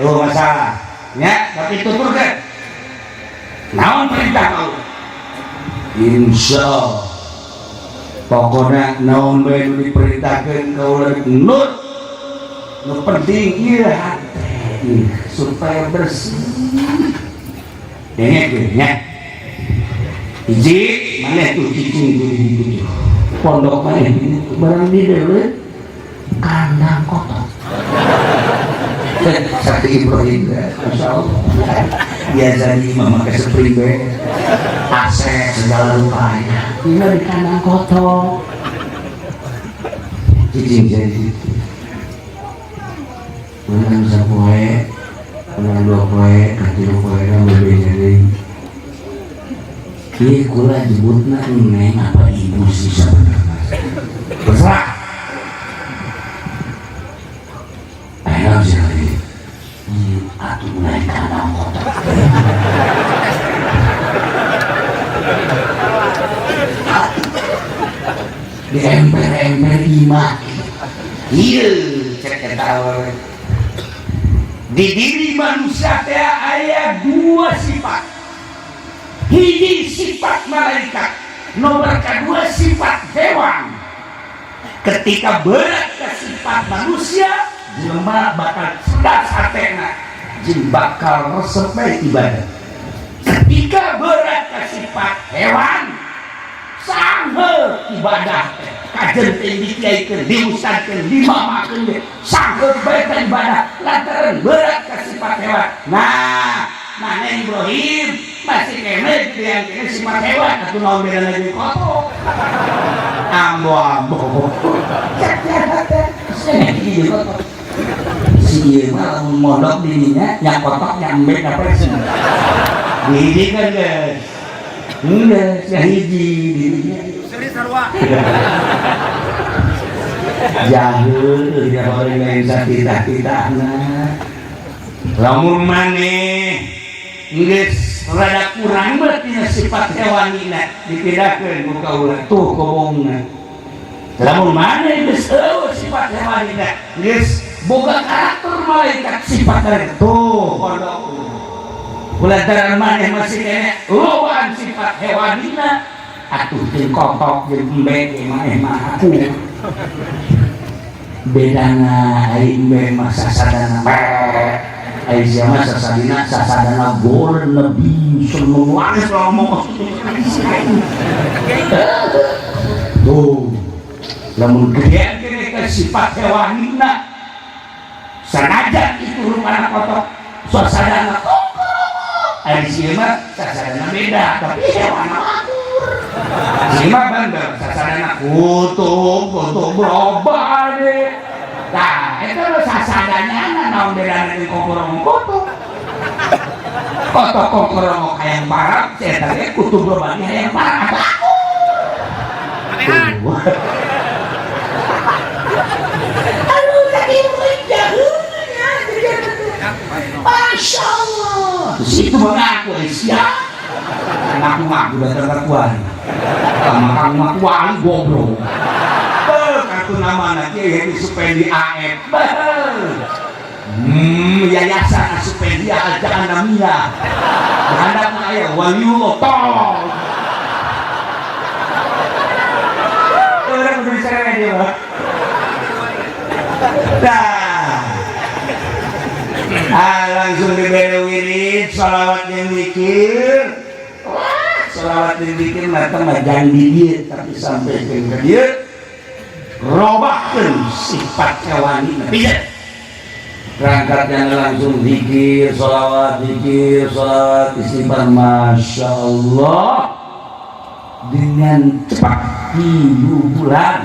Oh masalah. Ya, tapi tuturkeun. Naon perintah kau? Insya Allah. Pokoknya naon bae nu diperintahkeun kaula nut. Nu penting ieu hate supaya bersih. Dengekeun nya. Hiji, maneh tuh cicing tuh di ditu tuh. Pondok maneh di ditu barang di deui kandang kotor. Seperti Ibrahim, Masya Allah. Biasa di imam pakai spring bed, AC segala rupanya. Ini di kandang kotor. Cicing jadi gitu. Menang sapoe, menang dua poe, katilu poe kan berbeda deui. Ieu kula jebutna neng apa ibu sih sebenarnya. Terserah. Ayo sih kali. Atuh mulai kandang kotor. Di emper-emper imah. Iya, cek eta. Di diri manusia teh aya dua sifat. Hiji sifat malaikat, nomor kedua sifat hewan. Ketika berat ke sifat manusia, jelema bakal cerdas hatena, jeung bakal resep bae ibadah. Ketika berat ke sifat hewan, sanghe ibadah teh kajen teh dikiaikeun, diusadkeun, dimamakeun teh sanghe bae teh ibadah lantaran berat ke sifat hewan. Nah, mana Ibrahim masih kene yang kene sifat hewan atuh naon beda lagi kotor. Ambo-ambo. Cek teh kotor. Si ieu mah lamun mondok di dinya nya kotok nya embe apa sih. Hiji kan geus. Geus nya hiji di dinya. Seri sarua. Jahil dia orang lain satitah-titahna. Lamun maneh geus rada kurang berarti sifat hewanina dipindahkeun ku kaula tuh kobongna. Lamun maneh geus eueuh sifat hewanina geus boga karakter malaikat sifat malaikat tuh pondok. Kulantaran maneh masih kene lobaan sifat hewanina atuh jeung kotok jeung embe ge maneh mah aku. Bedana ari embe mah sasadana ari sia mah sasadina sasadana golden nabi sallallahu alaihi wasallam. Tuh lamun gedean kene ke sifat hewanina sanajan itu rupana kotok suasadana ari sia mah sasadana beda tapi hewan akur. Sia mah bandel sasadana kutuk kutuk berubah deh. Nah, itu sasadanya naon bedana jeung kokorong kutuk. Kotok kokorong hayang parab, saya tadi kutu berubah hayang parab aku. Aduh, saking jauhnya. Masya Allah. Terus itu mengaku, siap. Ngaku-ngaku udah terlakuan. Ngaku-ngaku wali goblok. Kartu nama nanti Hedi Supendi AF. Yayasan Supendi Al-Jahannamiyah. Berhadap aya waliullah tolong. Orang udah bicara dia, Pak. Nah. Ah, langsung diberi wirid, sholawat yang zikir. Wah, sholawat yang zikir mata mah jangan di dieu, tapi sampai ke dieu robahkeun sifat hewani. Bisa berangkatnya langsung zikir, sholawat, istighfar, masya Allah, dengan cepat 3 bulan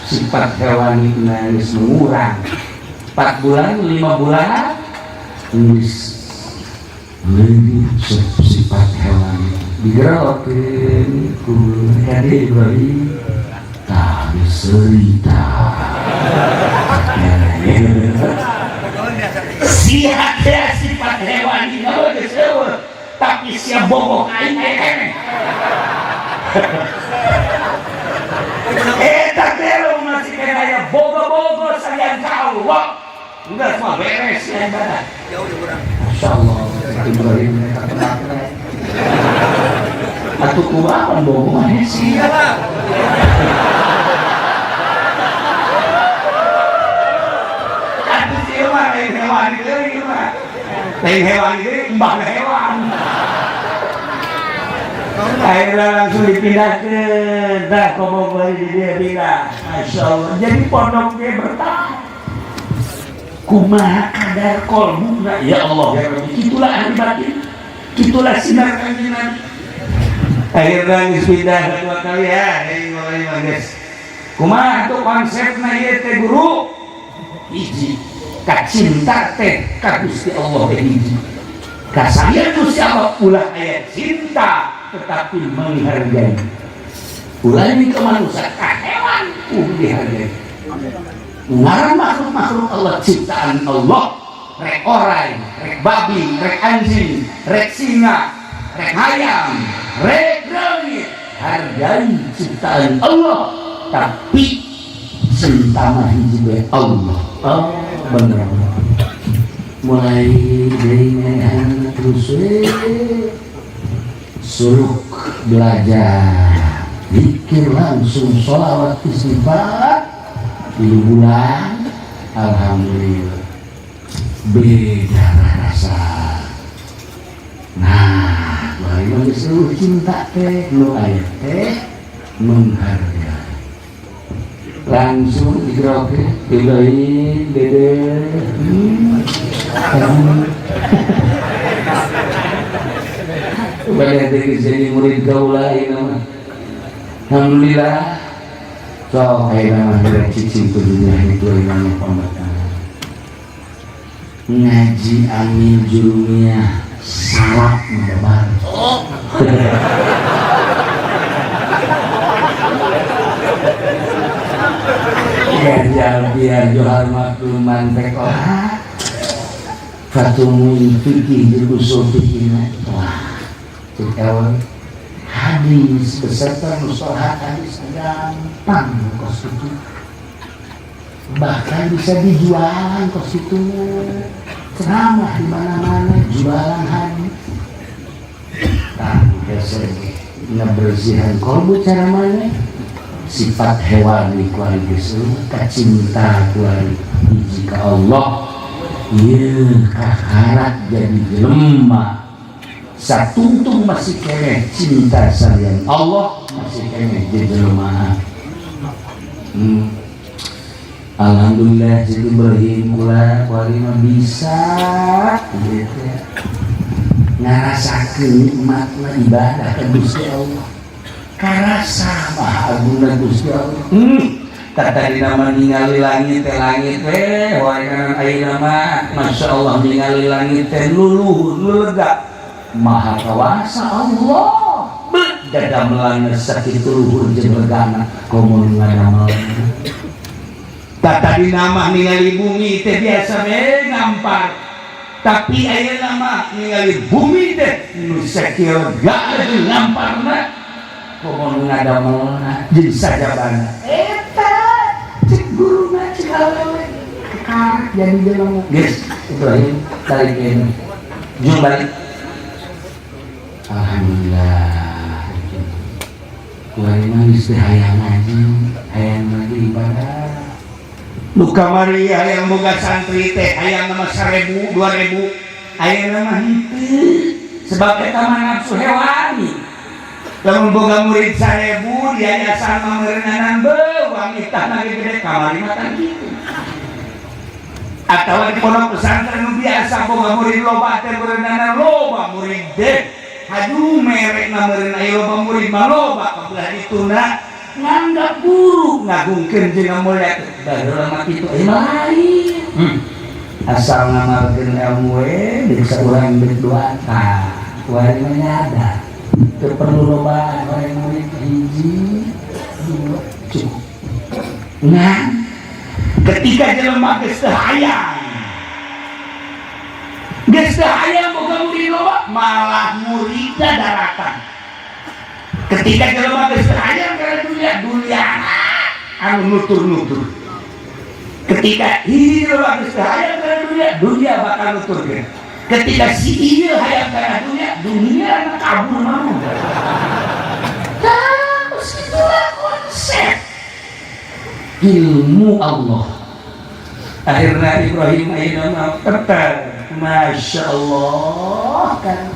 sifat hewani nangis mengurang. 4 bulan, 5 bulan nangis lebih sifat hewani digerokin ku Kade Ibrahim tak cerita. Siap ya sifat hewani tapi siap bobok aing kene. Eta teh masih kena aya bogo-bogo sayang ka Allah. Udah semua beres ya ibadah. Jauh di urang. Masya Allah, Ibrahim kata. Atuh kumaha bogo mah hese. Iya lah. Atuh sieun mah lain hewan deui mah. Lain hewan deui, mbah hewan. Akhirnya langsung dipindahkan. Dah komo di dia pindah. Masya Allah. Jadi pondoknya bertahan. Kumaha kadar kolbuna ya Allah ya Rabbi. Itulah ahli batin. Itulah sinar Kanjeng Nabi. Akhirnya geus pindah dua kali ya. Hei mulai mah geus. Kumaha tuh konsepna ieu teh guru? Hiji. Kacinta teh ka Gusti Allah teh hiji. Kasayang Gusti Allah ulah aya cinta tetapi menghargai. Ulah ini ke manusia, ka hewan kudu dihargai. Ngaran makhluk-makhluk Allah ciptaan Allah, rek orai, rek babi, rek anjing, rek singa, rek hayam, rek reungit, hargai ciptaan Allah, tapi cinta mah hiji bae Allah. Oh, bener. Mulai dari anak terus suluk belajar zikir langsung sholawat istighfar 3 bulan, alhamdulillah beda rasa. Nah, mari seluruh cinta teh nu aya teh menghargai langsung digeroke Ibrahim dede. Pada jadi murid gaula ini mah. Alhamdulillah. So, ayeuna mah geura cicing ke dunia itu ayeuna pondok. Ngaji angin jurumiyah salap mendebar. Oh. Biar biar johar makluman tekola. Fatumuin fikih jeung usul fikihna. Wah, cek hadis beserta musolah hadis gampang kos itu, bahkan bisa dijualan kos itu, ceramah di mana-mana jualan hadis. Nah, ngebersihan kolbu cara mana sifat hewani kuari geus kacinta kuari hiji ka Allah ieu kakarak jadi jelema. Satungtung masih keneh cinta sayang Allah masih keneh jadi jelema. Alhamdulillah jadi Ibrahim kula kuari mah bisa gitu ya. Ngarasakeun nikmatna ibadah ka Gusti Allah. Karasa maha agungna Gusti Allah. Tadi nama ningali langit teh langit teh wae ayeuna mah Masya Allah ningali langit teh luluhur nu lega. Maha kawasa Allah. Dadamelan sakitu luhur jeung legana komo ngadamel. Tadi nama ningali bumi teh biasa we ngampar. Tapi ayeuna mah ningali bumi teh nu sakieu lega teh ngamparna komo ngadamelna jeung sajabana. Eta cek guruna cek awewe kakarak jadi jelema. Geus Ibrahim balik deui. Jung balik. Alhamdulillah. Kuari mah geus teh hayang ngaji, hayang ngaji ibadah. Nu kamari hayang boga santri teh hayang nama 1000, 2000, ayeuna mah henteu. Sebab eta mah nafsu hewani. Lamun boga murid 1000 di yayasan mah meureunana beuh wanita ge gede kamari mah kan kitu. Atawa di pondok pesantren nu biasa boga murid loba teh meureunana loba murid teh. Aduh merek na meureun aya loba murid mah loba kabelah dituna nganggap buruk ngagungkeun jeung mulia baheula mah kitu aya mah lain. Asal ngamalkeun ilmu we bisa urang berdoa tah kuari mah nyadar teu perlu loba orang murid hiji dua cukup. Nah ketika jelema geus teu hayang geus teu hayang boga murid loba malah muridna daratan. Ketika jelema geus hayang kana dunia, dunia anu nutur-nutur. Ketika hiji jelema geus hayang kana dunia, dunia bakal nuturkeun. Ketika si ieu hayang kana dunia, dunia anu kabur mau. Terus itulah konsep ilmu Allah. Akhirnya Ibrahim ayeuna mah tetap, Masya Allah kan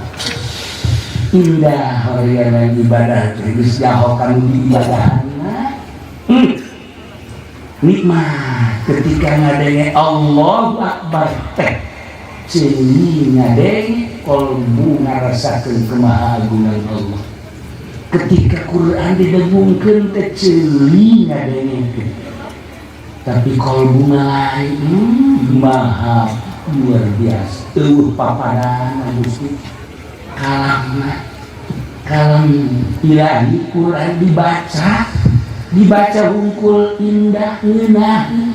indah horeana ibadah teh, geus jaho kanu diibadahanna. Nikmat ketika ngadenge Allahu Akbar teh, ceuli ngadenge, kolbu ngarasakeun kemahagungan Allah. Ketika Quran didengungkeun teh, ceuli ngadenge, tapi kolbu lain. Maha luar biasa, euweuh papadana Gusti. Kalamna kalam ilahi. Quran dibaca, dibaca hungkul indah, ngeunah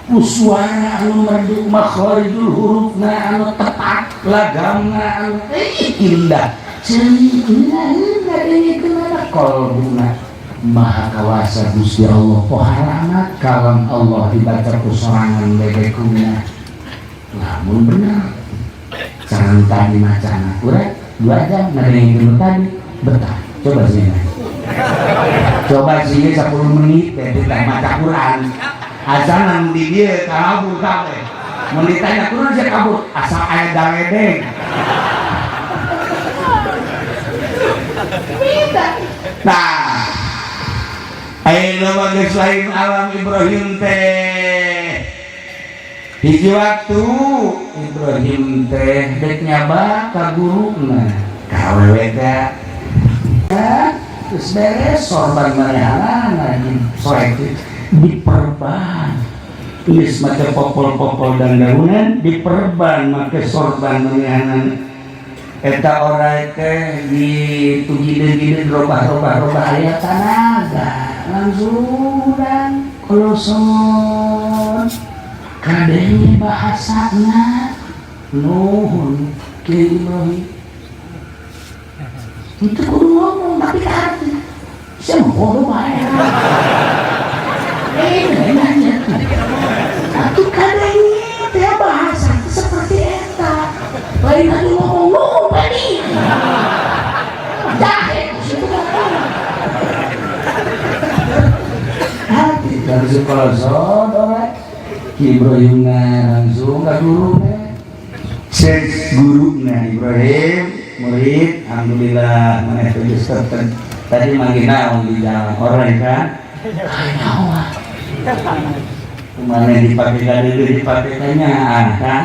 ku suara anu merdu, makharijul hurufna anu tepat, lagamna anu indah, ceuli ngeunah ngadengekeunana, kolbuna maha kawasa Gusti Allah. Poharana kalam Allah dibaca ku sorangan bebekuna. Lamun bener sareng tadi macana kurang 2 jam ngadengkeun tadi betah. Coba sini, coba sini 10 menit teh tidak maca Quran, azan di dieu kabur kabeh. Mun ditanya Quran saya kabur, asal aya daledeng. Nah, ayeuna mah geus lain alam Ibrahim teh. Hiji waktu Ibrahim teh dek nyaba ka guruna, ka awewe teh. Terus beres sorban manehanana soek diperban. Geus make popol-popol dan daunan diperban make sorban manehanana. Eta orai teh gitu, gide-gide robah-robah-robah, aya tanaga langsung dan koloson kadenge bahasana. Nuhun Ki Ibrahim, itu kudu ngomong tapi ke hati saya mau bodoh bae. Nanya atuh kadenge teh bahasa seperti eta, lain lagi ngomong nuhun tadi jahe situ hati langsung koloson orai Ki Ibrahim langsung ke guru. Cek guru nah, Ibrahim, murid, alhamdulillah mana itu tadi manggil naon di jalan orang kan kayak kemana dipakai kali dipakai kayaknya kan.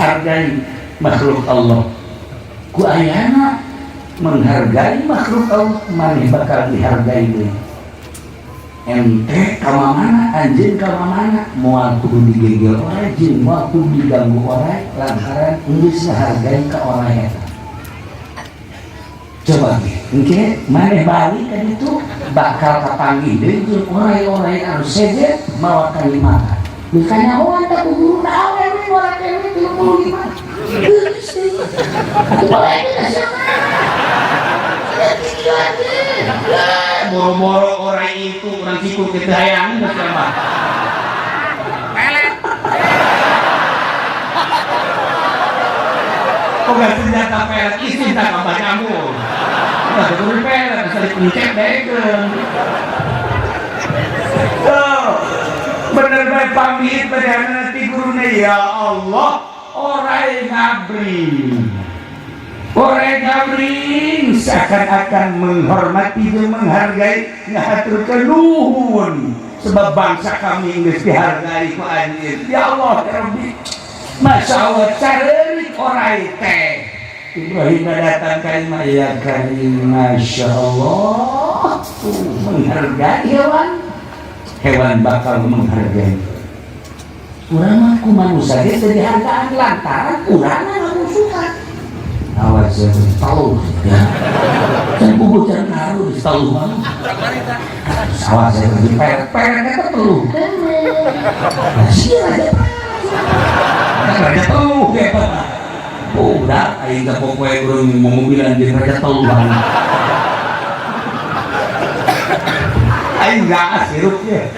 Hargai makhluk Allah, ku ayana menghargai makhluk Allah mana bakal dihargai deui. Ente kama mana, anjeun kama mana, moal kudu digegel orai jeung moal kudu diganggu orai lantaran geus ngahargai ka orai eta. Coba engke maneh balik ka ditu bakal kapanggih deui jeung orai-orai anu sejen mawa kalimatan. Geus kanyahoan teh ku guruna, awewe ngora keneh 35. Geus deui. Atuh balik ka siapa? Boro-boro orang itu, orang siku kita hayang sama. Pelet. Kok gak senjata pelet istri tak kabar nyambung. Nggak betul pelet bisa dipencet deh. Tuh, bener baik pamit pada nanti gurunya, ya Allah, orang ngabri. Orang ngabring seakan-akan menghormati dan menghargai, ngahaturkeun nuhun sebab bangsa kami geus dihargai ku anjeun. Ya Allah ya Rabbi, Masya Allah, careurik orai teh. Ibrahim datang ka imah, ya Karim, Masya Allah, tuh menghargai hewan, hewan bakal menghargai. Urang mah ku manusia ge teu dihargaan lantaran urang ngamusuhan. Awas ya, tahu ya. Can bubu can ngaruh di tahu mah. Awas ya, di peret peret eta teluh. Nah, sia raja raja teluh ya. Oh, udah aing teh pokoe urang mobilan jeung raja teluh. Aing gaas hirupnya.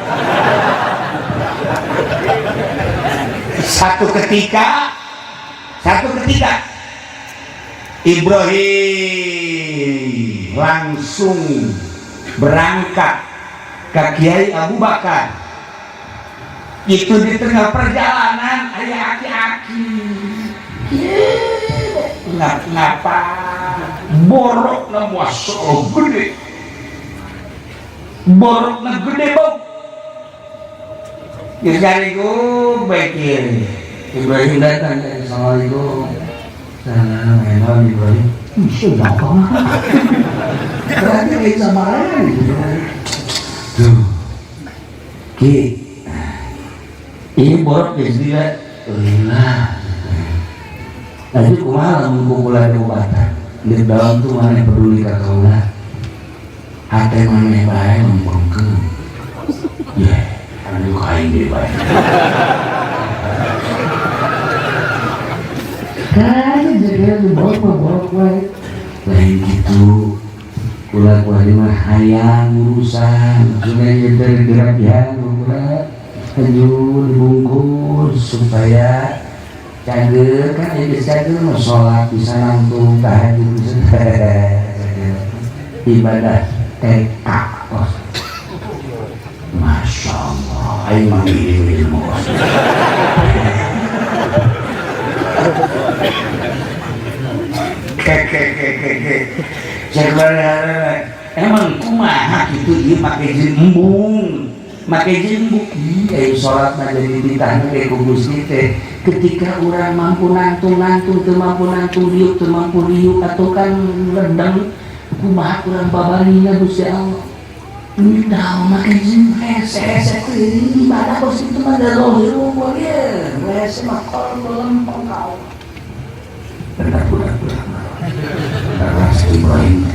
Satu ketika Ibrahim langsung berangkat ke Kiai Abu Bakar. Itu di tengah perjalanan aya aki-aki. Ngapa borokna masya gede. Borokna gede bau. Geus garigu bae kieu. Ibrahim datang, assalamualaikum. Salam, memang Ibrahim. Sudah apa? Berarti lain sama lain. Tuh, ki, ini borok geus dia. Lah, nanti kumaha lamun kukula diobatan. Di dalam tuh maneh peduli ka kaula. Hate maneh bae lempengkeun. Ye, anu kain deui bae. Kan jadi borok wae. Lain gitu. Kula kuari mah hayang urusan, sudah dari dirapihan kula haju dibungkus supaya cager kan ya geus cager mah salat bisa nangtung tahajud bisa ibadah TK. Masya Allah, aing mah ilmu. Emang kumaha kitu ieu make embung. Make embung ieu salat mah jadi dititahna ke ku Gusti teh. Ketika urang mampu nangtung-nangtung teu mampu nangtung diuk teu mampu liuk atuh kan lendeng kumaha urang babarina Gusti Allah. Nidau make jeung hese-hese teuing ibadah kos kitu mah da zahir unggul ieu. Hese mah kolbu lempeng kau. Benar benar benar. Benar Ibrahim.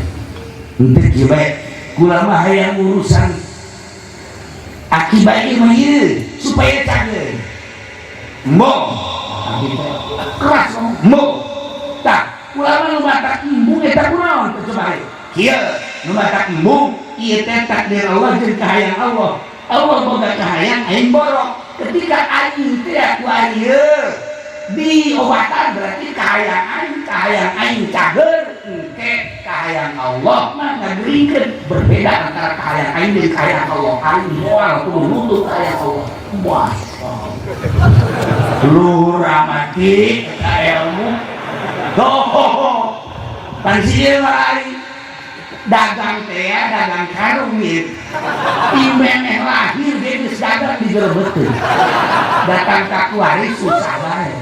Henteu kieu bae kula mah hayang urusan akibat ieu mah ieu supaya cager. Embung. Keras embung. Tah, kula mah nu matak embung eta kunaon teh coba ieu. Kieu nu matak embung ieu teh takdir Allah jeung kahayang Allah. Allah boga kahayang aing borok. Ketika aing teh ku ieu diobatan berarti kahayang aing cager engke kahayang Allah mah ngageringkeun. Berbeda antara kahayang aing jeung kahayang Allah. Aing moal kudu nutut kahayang Allah. Masyaallah. Luhur amati eta ilmu. Ho pan sieun aing dagang teh dagang karung ieu. Imemeh lahir dia geus dagang di jero beuteung. Datang ka kuari susah bae.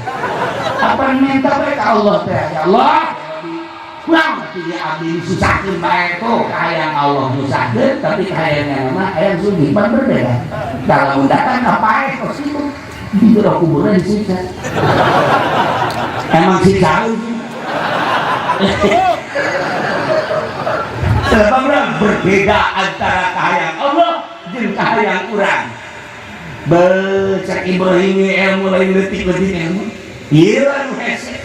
Apa minta bae ka Allah teh? Ya Allah, kurang ti abdi susahkeun bae tuh kahayang Allah nyusahkeun tapi kahayangna mah hayang sugih pan berbeda. Kalau datang ka paeh kos kitu di jero kuburan disiksa. Emang siksa sebab berbeda antara kahayang Allah jeung kahayang urang. Becak Ibrahim ilmu lain leutik-leutik ilmu. Ieu anu hese.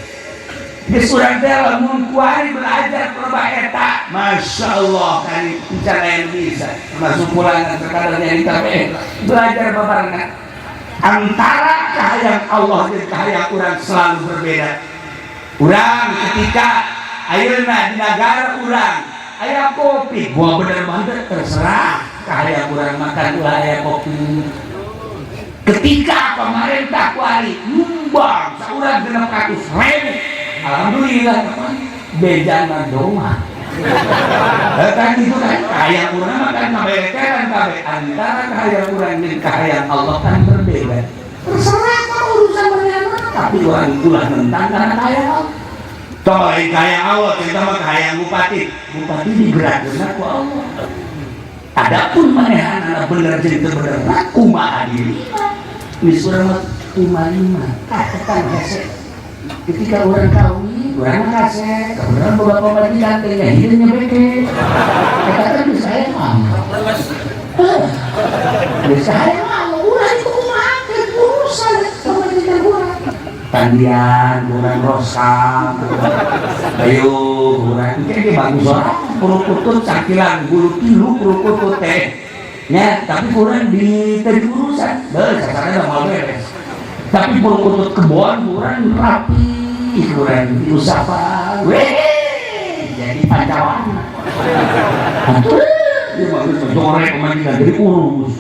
Geus urang teh lamun kuari belajar loba eta, Masya Allah kan cara yang bisa. Termasuk pulangan terkadang nyarita bae belajar babarengan. Antara kahayang Allah jeung kahayang urang selalu berbeda. Urang ketika ayeuna di nagara urang aya kopi, gua bener banget terserah kahayang urang makan ulah aya kopi. Ketika pemerintah kuari nyumbang saurang 600.000, alhamdulillah bejana doa. Kan itu kan kahayang urang mah kan ngaberekeran kabeh. Antara kahayang urang jeung kahayang Allah kan berbeda. Terserah kalau urusan mana, tapi urang ulah nentang karena kahayang Allah. Tong lain kahayang Allah, kita mah kahayang bupati. Bupati digerakkeun ku Allah. Adapun manehanana bener jeung teu bener, kumaha diri. Geus urang mah tumalima, kacetan hese. Ketika urang kawin, urang mah kasep, urang boga pamajikan teh nya hideung nyebeke. Eta teh geus hayang mah. Geus hayang mah urang itu kumaha urusan pamajikan urang. Tandian, urang rosam, ayo urang engke ge bagus orang. Purukutut cangkilang bulu tilu purukutut teh. Nya, tapi kurang di tadi urusan. Beuh, sasarnya udah mau beres. Tapi bulu kutut kebon kurang rapi, kurang usaha. Weh, jadi pacawan. Atuh, dia mah geus jorek pemajikan jadi urus.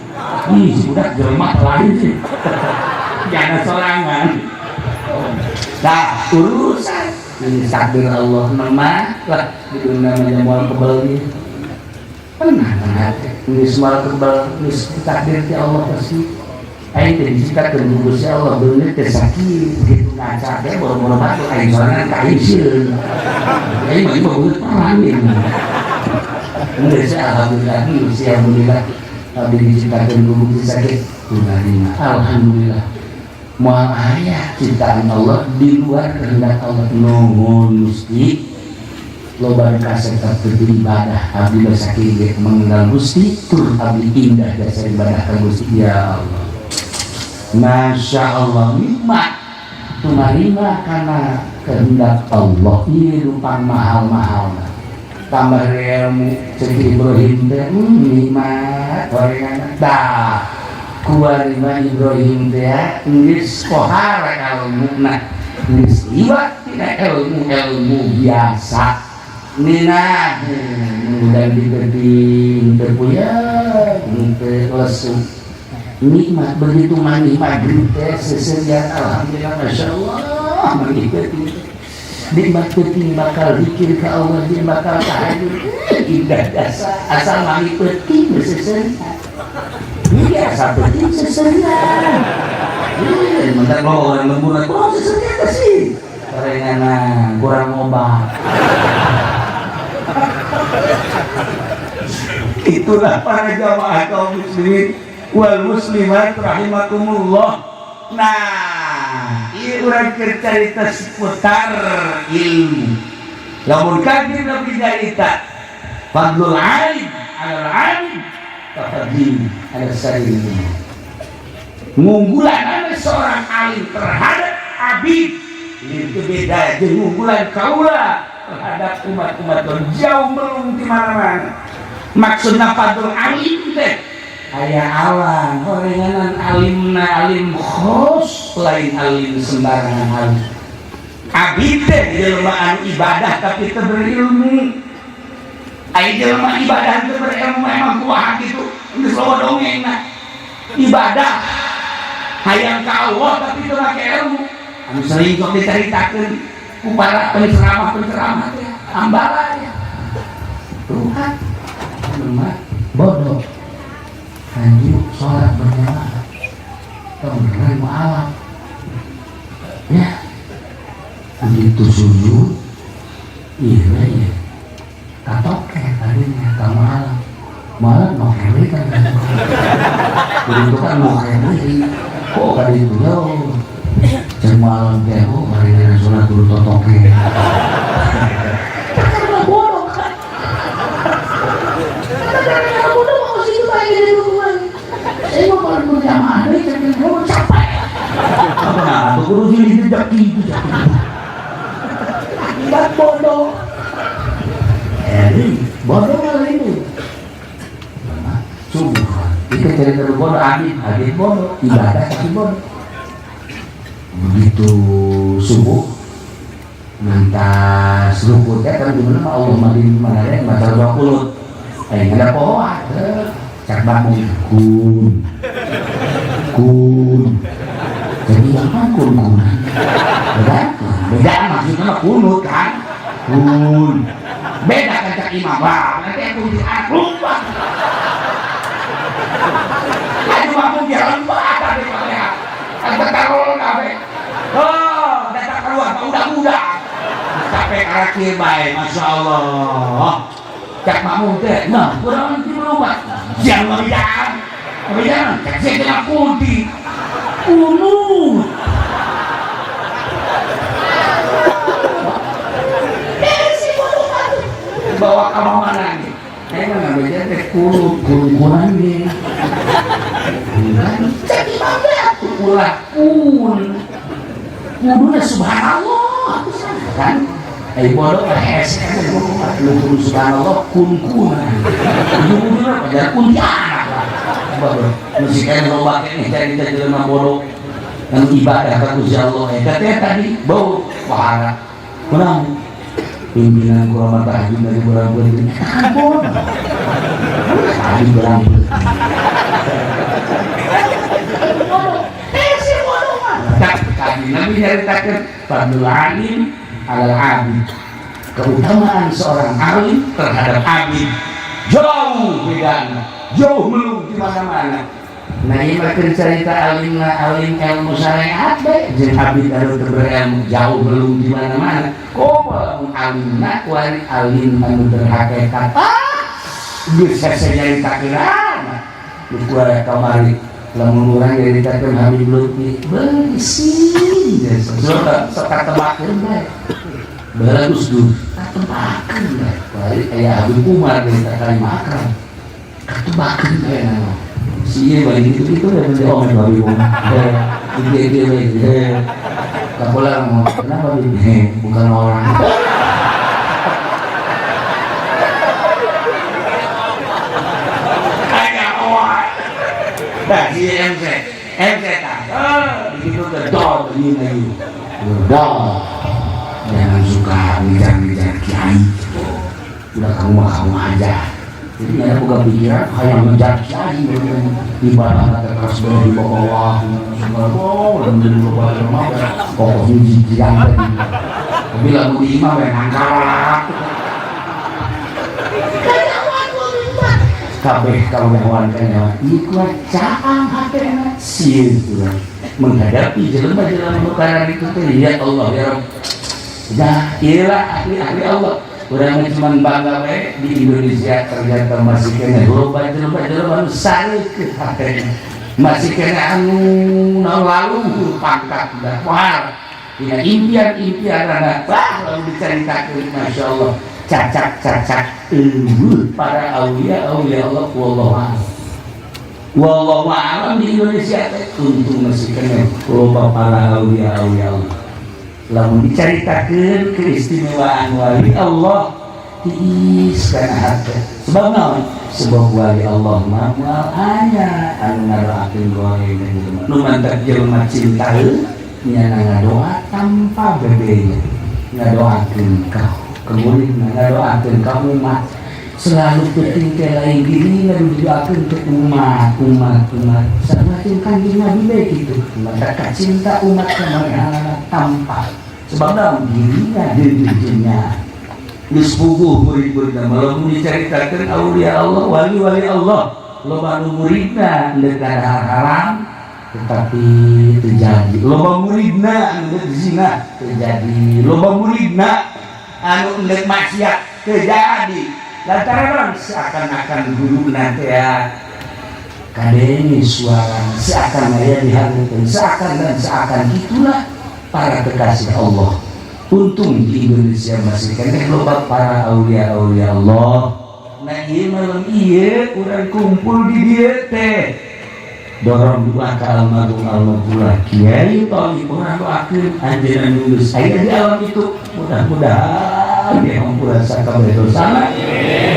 Ih, si budak jelema lain sih. Jangan sorangan. Nah, urusan ini takdir Allah nama lah di dunia mah moal kebal ieu. Pernah geus moal kebal geus takdir ti Allah pasti. Aing teh diciptakeun ku Gusti Allah beungeut teh sakit gitu ngaca teh boro-boro batu aing sorangan ka aing sieun. Aing mah beungeut perang ieu. Geus alhamdulillah, geus alhamdulillah abdi diciptakeun ku Gusti sakit kunarima. Alhamdulillah. Moal aya ciptaan Allah di luar kehendak Allah. Nuhun Gusti. Loba kasep beribadah abdi bersakit ge mengenal Gusti tur abdi indah jasa ibadah ka Gusti ya Allah. Masya Allah nikmat tumarima karena kehendak Allah ieu lupang mahal-mahal tambah ilmu cek Ibrahim teh nikmat horengan dah kuarima Ibrahim teh geus pohara ilmuna geus liwat tina ilmu-ilmu biasa nina mudah digerti terpuyang teu lesu nikmat begitu mandi maghrib teh seserian alhamdulillah masya Allah mandi penting nikmat penting bakal zikir ke Allah dia bakal tahajud indah dasar asal mandi penting seserian ini asal penting seserian iya mentak lo orang lembur kurang seserian sih karengan kurang obat. Itulah para jamaah kaum muslimin wal muslimat rahimakumullah. Nah, ieu urang keur carita seputar ilmu. Lamun kanjeng Nabi nyarita fadlul alim alal alim kafadli ala sairil. Ngunggulan anu seorang alim terhadap abid itu beda jeung ngunggulan kaula terhadap umat-umat jauh melung di mana-mana. Maksudna fadlul alim teh aya alang horenganan alimna alim khos lain alim sembarangan alim. Abid teh jelema anu ibadah tapi teu berilmu. Aya jelema ibadah teu berilmu emang kumaha kitu geus loba dongengna. Ibadah hayang ka Allah tapi teu make ilmu. Anu sering sok dicaritakeun ku para penceramah-penceramah teh ambala ya. Tuhan mah bodoh. Lanjut sholat berjamaah temenan mualaf ya begitu sujud iya iya katoke tadinya ka mualaf mualaf noke kan begitu kan noke kok kali itu jauh cek mualaf teh oh mari sholat dulu totoke karena bodoh kan karena bodoh mau situ aja di rumah saya mau kalau berjamaah deh saya mau capek apa nah tuh kudu jadi jejak itu akibat bodoh bodoh kali ini subuh itu cerita bodoh abid abid bodoh ibadah tapi bodoh begitu subuh ngantas rukun teh kan gimana mah Allah mah di mana ya masalah dua kulut ada poho cak bangun kun kun jadi apa kun kun beda beda maksudnya mah kunut kan kun beda kan cak imam wah nanti aku di lupa aduh aku jalan banget dari Fatihah kan taruh kafe oh datang keluar udah-udah capek karakter baik masya Allah cak makmum teh nah kurang nanti berubah jangan jangan jangan cak saya kena kunti kunut bawa ke mana nih saya nggak ngambil teh kunut kun-kunan nih cak imam teh ulah kun kuduna subhanallah kan eh bodoh hese lu kudu subhanallah kun-kunan ujung-ujungnya pada kuntilanak lah. Akbar. Mesti kan loba keneh carita jelema bodoh anu ibadah ka Gusti Allah eta teh tadi bau wahara. Kunaon? Pimpinan kurang tahajud dari bulan-bulan ini kan bodoh. Tadi berang. Tadi Nabi nyaritakeun fadlul alim alal abid, keutamaan seorang alim terhadap abid jauh bedana, jauh melung di mana-mana. Nah, ieu mah keur carita alimna alim ilmu syariat bae jeung abid anu teu berilmu jauh melung di mana-mana. Komo lamun alimna kuari alim anu berhakikat, ah geus hese nyaritakeun nu kuari kamari. Lamun urang nyaritakeun Habib Lutfi beusi sok katebakeun bae. Baheula Gus Dur katebakeun bae. Kuari aya Habib Umar nyarita kalimah akrab katebakeun bae nama. Si ieu bae gitu itu da oh Habib Umar. Ieu ieu ieu. Lah ngomong, kenapa Bib? Bukan orang. Kayak orang. Nah, si MC, MC tak. Begitu gedor begini lagi. Gedor. Jangan suka ngejar-ngejar kiai. Udah kamu mah kamu aja. Jadi ada buka pikiran kayak ngejar kiai ibadah terus di bawah oh dan di bawah rumah pokoknya jijiran tadi. Tapi lagu di imam yang angkat. Kabeh kawan kanyawan ieu caang hatena sieun urang menghadapi jelema-jelema nu karena itu teh ya Allah ya Rabb. Ya iyalah ahli-ahli Allah. Urang mah cuman bangga we di Indonesia ternyata masih keneh loba jelema-jelema nu sareukeut hatena. Masih keneh anu lalu pangkat dah wah. Dina impian-impianana wah lalu dicaritakeun masyaallah cacak-cacak eueuh para aulia aulia Allah wallahu a'lam. Wallahu a'lam di Indonesia teh untung masih keneh loba para aulia aulia Allah. Lamun dicaritakeun keistimewaan wali Allah tiis kana hate. Sebab naon? Sebab wali Allah mah moal aya anu ngadoakeun goreng jelema. Nu mantak jelema cintaeun nya ngadoa tanpa bebenya. Ngadoakeun ka kemurid, ngadoakeun ka umat. Selalu penting teh lain diri ngadu didoakeun ke umat, umat, umat. Sarua jeung Kanjeng Nabi bae kitu. Maka cinta umat ka manehna tanpa sebab dalam dirinya dirinya geus puguh murid-muridna. Lamun dicaritakeun aulia Allah, wali-wali Allah, loba nu muridna endek kana haram tetapi terjadi. Loba muridna endek zina terjadi. Loba muridna anu endek maksiat terjadi. Lantaran seakan-akan guru nanti ya kadenge suara seakan aya dihareupeun seakan dan seakan itulah para kekasih Allah. Untung di Indonesia masih keneh loba para aulia-aulia Allah. Nah ieu malam ieu urang kumpul di dieu teh dorong doa ka almarhum almarhum Kiai Thalib urang doakeun anjeunna nu geus aya di alam itu mudah-mudahan dihampura sakabeh dosana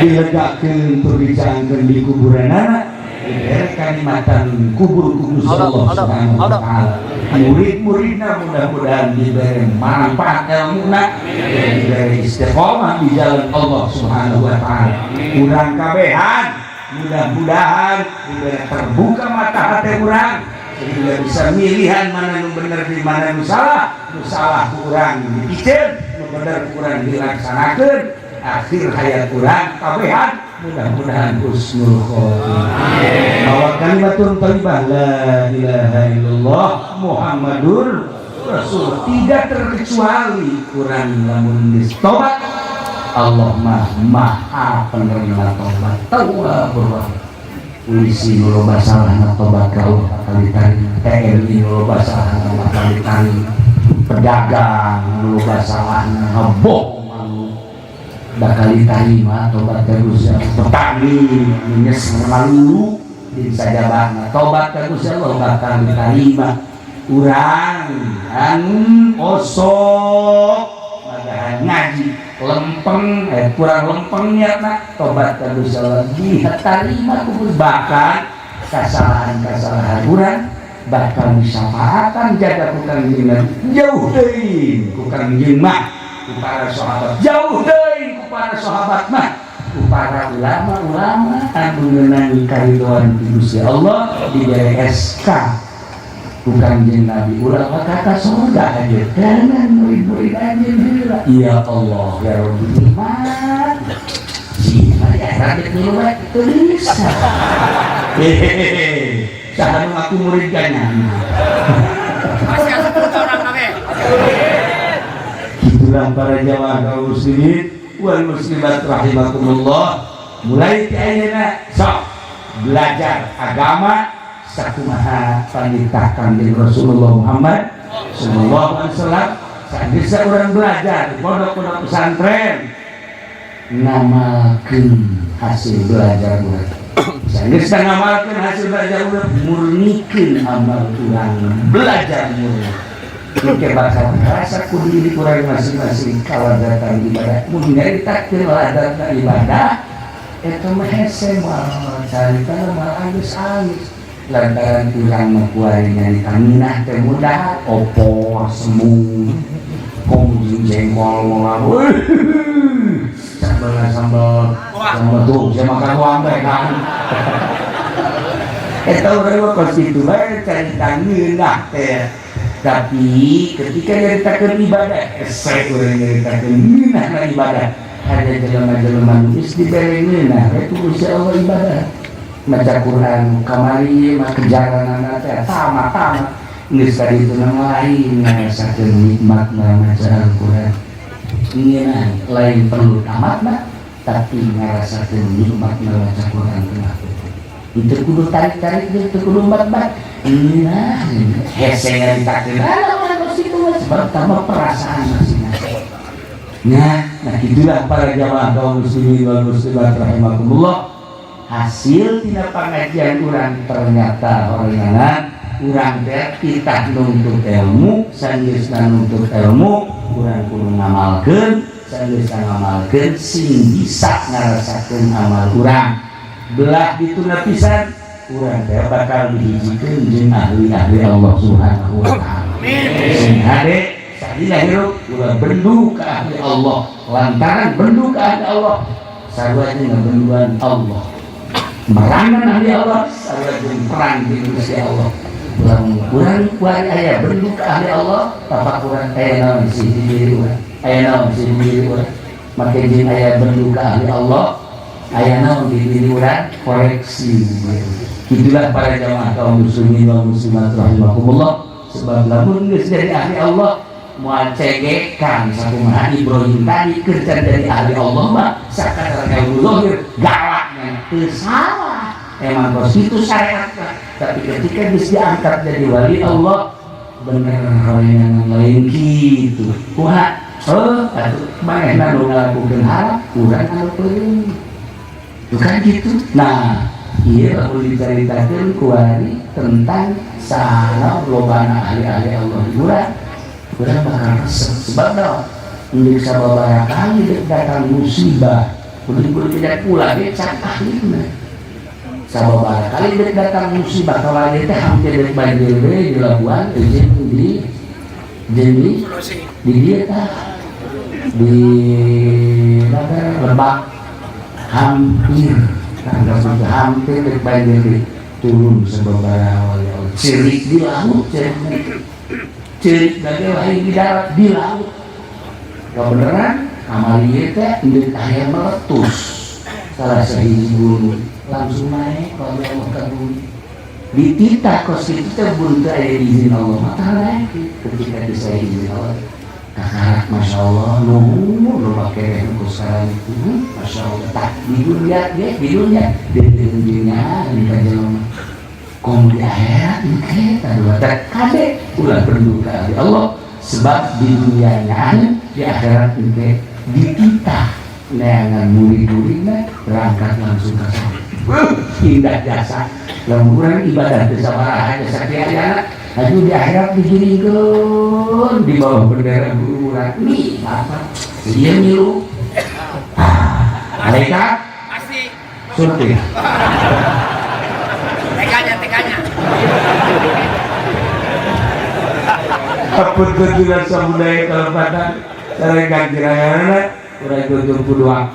dilegakeun perbicarakeun di kuburanana diberi kanikmatan kubur kubur Allah Subhanahu wa taala. Murid-muridna mudah-mudahan diberi manfaat ilmuna, diberi istiqomah di jalan Allah Subhanahu wa taala. Urang kabehan mudah-mudahan diberi terbuka mata hati urang sehingga bisa milihan mana nu bener di mana nu salah, nu salah kurang dipikeun, nu bener kurang dilaksanakeun. Akhir hayat urang kabehan mudah-mudahan husnul khotimah. Bahwa kalimatun thayyibah la ilaha illallah Muhammadur Rasul tidak terkecuali kurang lamun geus tobat. Allah mah maha penerima tobat. Tawwabur rahim. Polisi nu loba salahna tobat ka Allah kali-kali, TNI nu loba salahna kali-kali, pedagang nu loba salahna ngebohong bakal diterima tobat ka Gusti Allah. Petani nyes malu di sajabana tobat ka Gusti Allah bakal diterima. Urang anu osok magahan ngaji lempeng kurang lempeng niatna tobat ka Gusti Allah diterima ku bahkan Kesalahan-kesalahan urang bakal disyafaatan jaga ku Kangjeng Nabi, jauh deui ku Kangjeng mah, ku para sahabat, jauh deui ku para sahabat mah, ku para ulama-ulama anu ngeunang karidhoan ti Gusti Allah, dibere SK ku Kangjeng Nabi, ulah kata surga aja jangan murid-murid aja heula. Ya Allah ya Rabbi, nikmat sih mah ya rakyat dulu bae teu bisa. Hehehe, saha nu ngaku murid ganya? Masih asup orang kabeh. Itulah para jamaah kaum muslimin wal muslimat rahimakumullah. Mulai ti ayeuna sok belajar agama sakumaha panitah Kangjeng Rasulullah Muhammad sallallahu alaihi wasallam. Sageus urang belajar di pondok-pondok pesantren, ngamalkeun hasil belajar urang. Sageus ngamalkeun hasil belajar urang, murnikeun amal urang belajar murni. Engke bakal rasa ku diri kurang masing-masing kalazatan ibadah. Mun nyaritakeun lazatna ibadah eta mah hese, moal carita mah alus-alus, lantaran urang mah kuari nyarita minah teh mudah opor semut komo jeung jengkol, moal sambal sambal sambal tuh saya makan uang teh kan eta urang mah kos kitu bae carita ngeunah teh. Tapi ketika nyaritakeun ibadah, hese urang nyaritakeun ngeunahna ibadah. Ada jelema-jelema nu geus dibere ngeunah we ku Gusti Allah ibadah, maca Quran kamari mah kejaranana teh tamat-tamat geus tadi itu nama lain ngarasakeun nikmatna maca Al-Quran. Ngeunah lain perlu tamat mah, tapi ngarasakeun nikmatna maca Quran teh itu kudu tarik-tarik jeung teu kudu bat-bat. Nah, hese nyaritakeun ala urang kos kitu mah sebab tambah perasaan masing-masing. Nah, nah itulah para jamaah kaum muslimin wal muslimat rahimakumullah. Hasil tina pengajian urang ternyata horenganan urang teh kita nuntut ilmu, sanggeusna nuntut ilmu urang kudu ngamalkeun, sanggeusna ngamalkeun sing bisa ngarasakeun amal urang. Belah dituna pisan urang teh bakal dihijikeun jeung ahli-ahli Allah Subhanahu wa taala. Amin. Sing hade salila hirup ulah bendu ke ahli Allah, lantaran bendu ke ahli Allah sarua jeung ngabenduan Allah, merangan ahli Allah sarua jeung perang di Gusti Allah. Urang urang kuari aya bendu ke ahli Allah, tafakuran aya naon sih di diri urang, aya naon sih di diri urang. Make jeung aya bendu ke ahli Allah, aya naon di diri urang, koreksi. Itulah para jamaah kaum muslimin wal muslimat rahimakumullah. Sebab lamun geus jadi ahli Allah moal cegekan sakumaha Ibrahim tadi kerja jadi ahli Allah mah sakadar ilmu zahir galaknya teu salah, emang kos itu syariat mah. Tapi ketika geus diangkat jadi wali Allah bener yang lain gitu kumaha, oh atuh manehna nu ngalakukeun haram, urang anu peureum, bukan gitu. Nah, iya lamun dicaritakeun kuari tentang sana lobana ahli-ahli Allah urang urang bakal resep. Sebab naon, ndek sababaraha kali dek datang musibah kudu tidak pula ge can ahlina. Sababaraha kali dek datang musibah, kalau teh hampir dek banjir we di Labuan jeung di jeung Solusi. Di dieu tah di apa, Lebak, hampir tanggal sudah hampir dek banjir di turun sababaraha wali Allah cerik di laut, cerik cerik lagi lain di darat, di laut. Kebenaran kamari teh ndek aya meletus salah sahiji gunung langsung naik kalau Allah ka bumi dititah kos kitu teh bun teu aya izin Allah mah tah naik. Ketika bisa izin Allah kakarak, masya Allah, nuhun nu make nu sekarang itu, masya Allah. Tak di dunia ge, di dunia di dunia di kajelema komo di akhirat engke tah dua teh. Kade ulah berduka di Allah, sebab di dunianya di akhirat engke dititah neangan murid-muridna berangkat langsung ke surga. Indah jasa lamun urang ibadah teu sabaraha jasa kieu aju di akhirat digiringkeun di bawah bendera guru urang nih apa dia milu. Ah, malaikat Pasti. Surti. Mereka Apunten juga samudaya kalepatan sareng kakiranganna, urang tutup ku doa.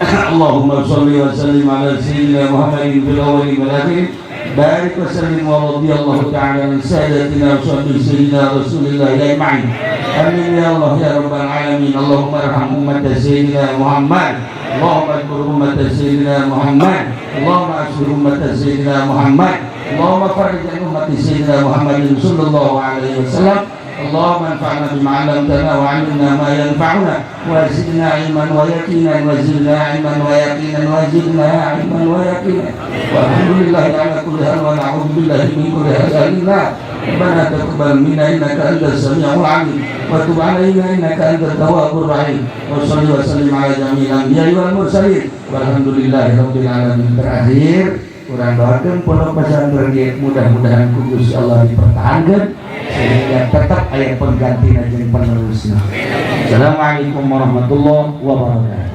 Allahumma sholli wa sallim ala sayyidina Muhammadin fil awwalin wal akhirin. Barik wa sallim wa radiyallahu ta'ala an sadatina wa sahbihi sayyidina Rasulillah ajma'in. Amin ya Allah ya rabbal alamin. Allahumma arham ummat sayyidina Muhammad. Allahumma اغفر ummat sayyidina Muhammad. Allahumma aslir ummat sayyidina Muhammad. Allahumma farij an ummati sayyidina Muhammadin sallallahu alaihi wasallam. اللهم انفعنا بما علمتنا وعلمنا ما ينفعنا وزدنا علما ويقينا، وزدنا علما ويقينا، وزدنا علما ويقينا. والحمد لله على كل حال ونعوذ بالله من كل حال. ربنا تقبل منا انك انت السميع العليم وتب علينا انك انت التواب الرحيم. وصل وسلم على جميع الانبياء والمرسلين والحمد لله رب العالمين. Terakhir, urang doakan pondok pesantren ge mudah-mudahan ku Gusti Allah dipertahankan sehingga tetap aya pengganti jeung penerusnya. Assalamualaikum warahmatullahi wabarakatuh.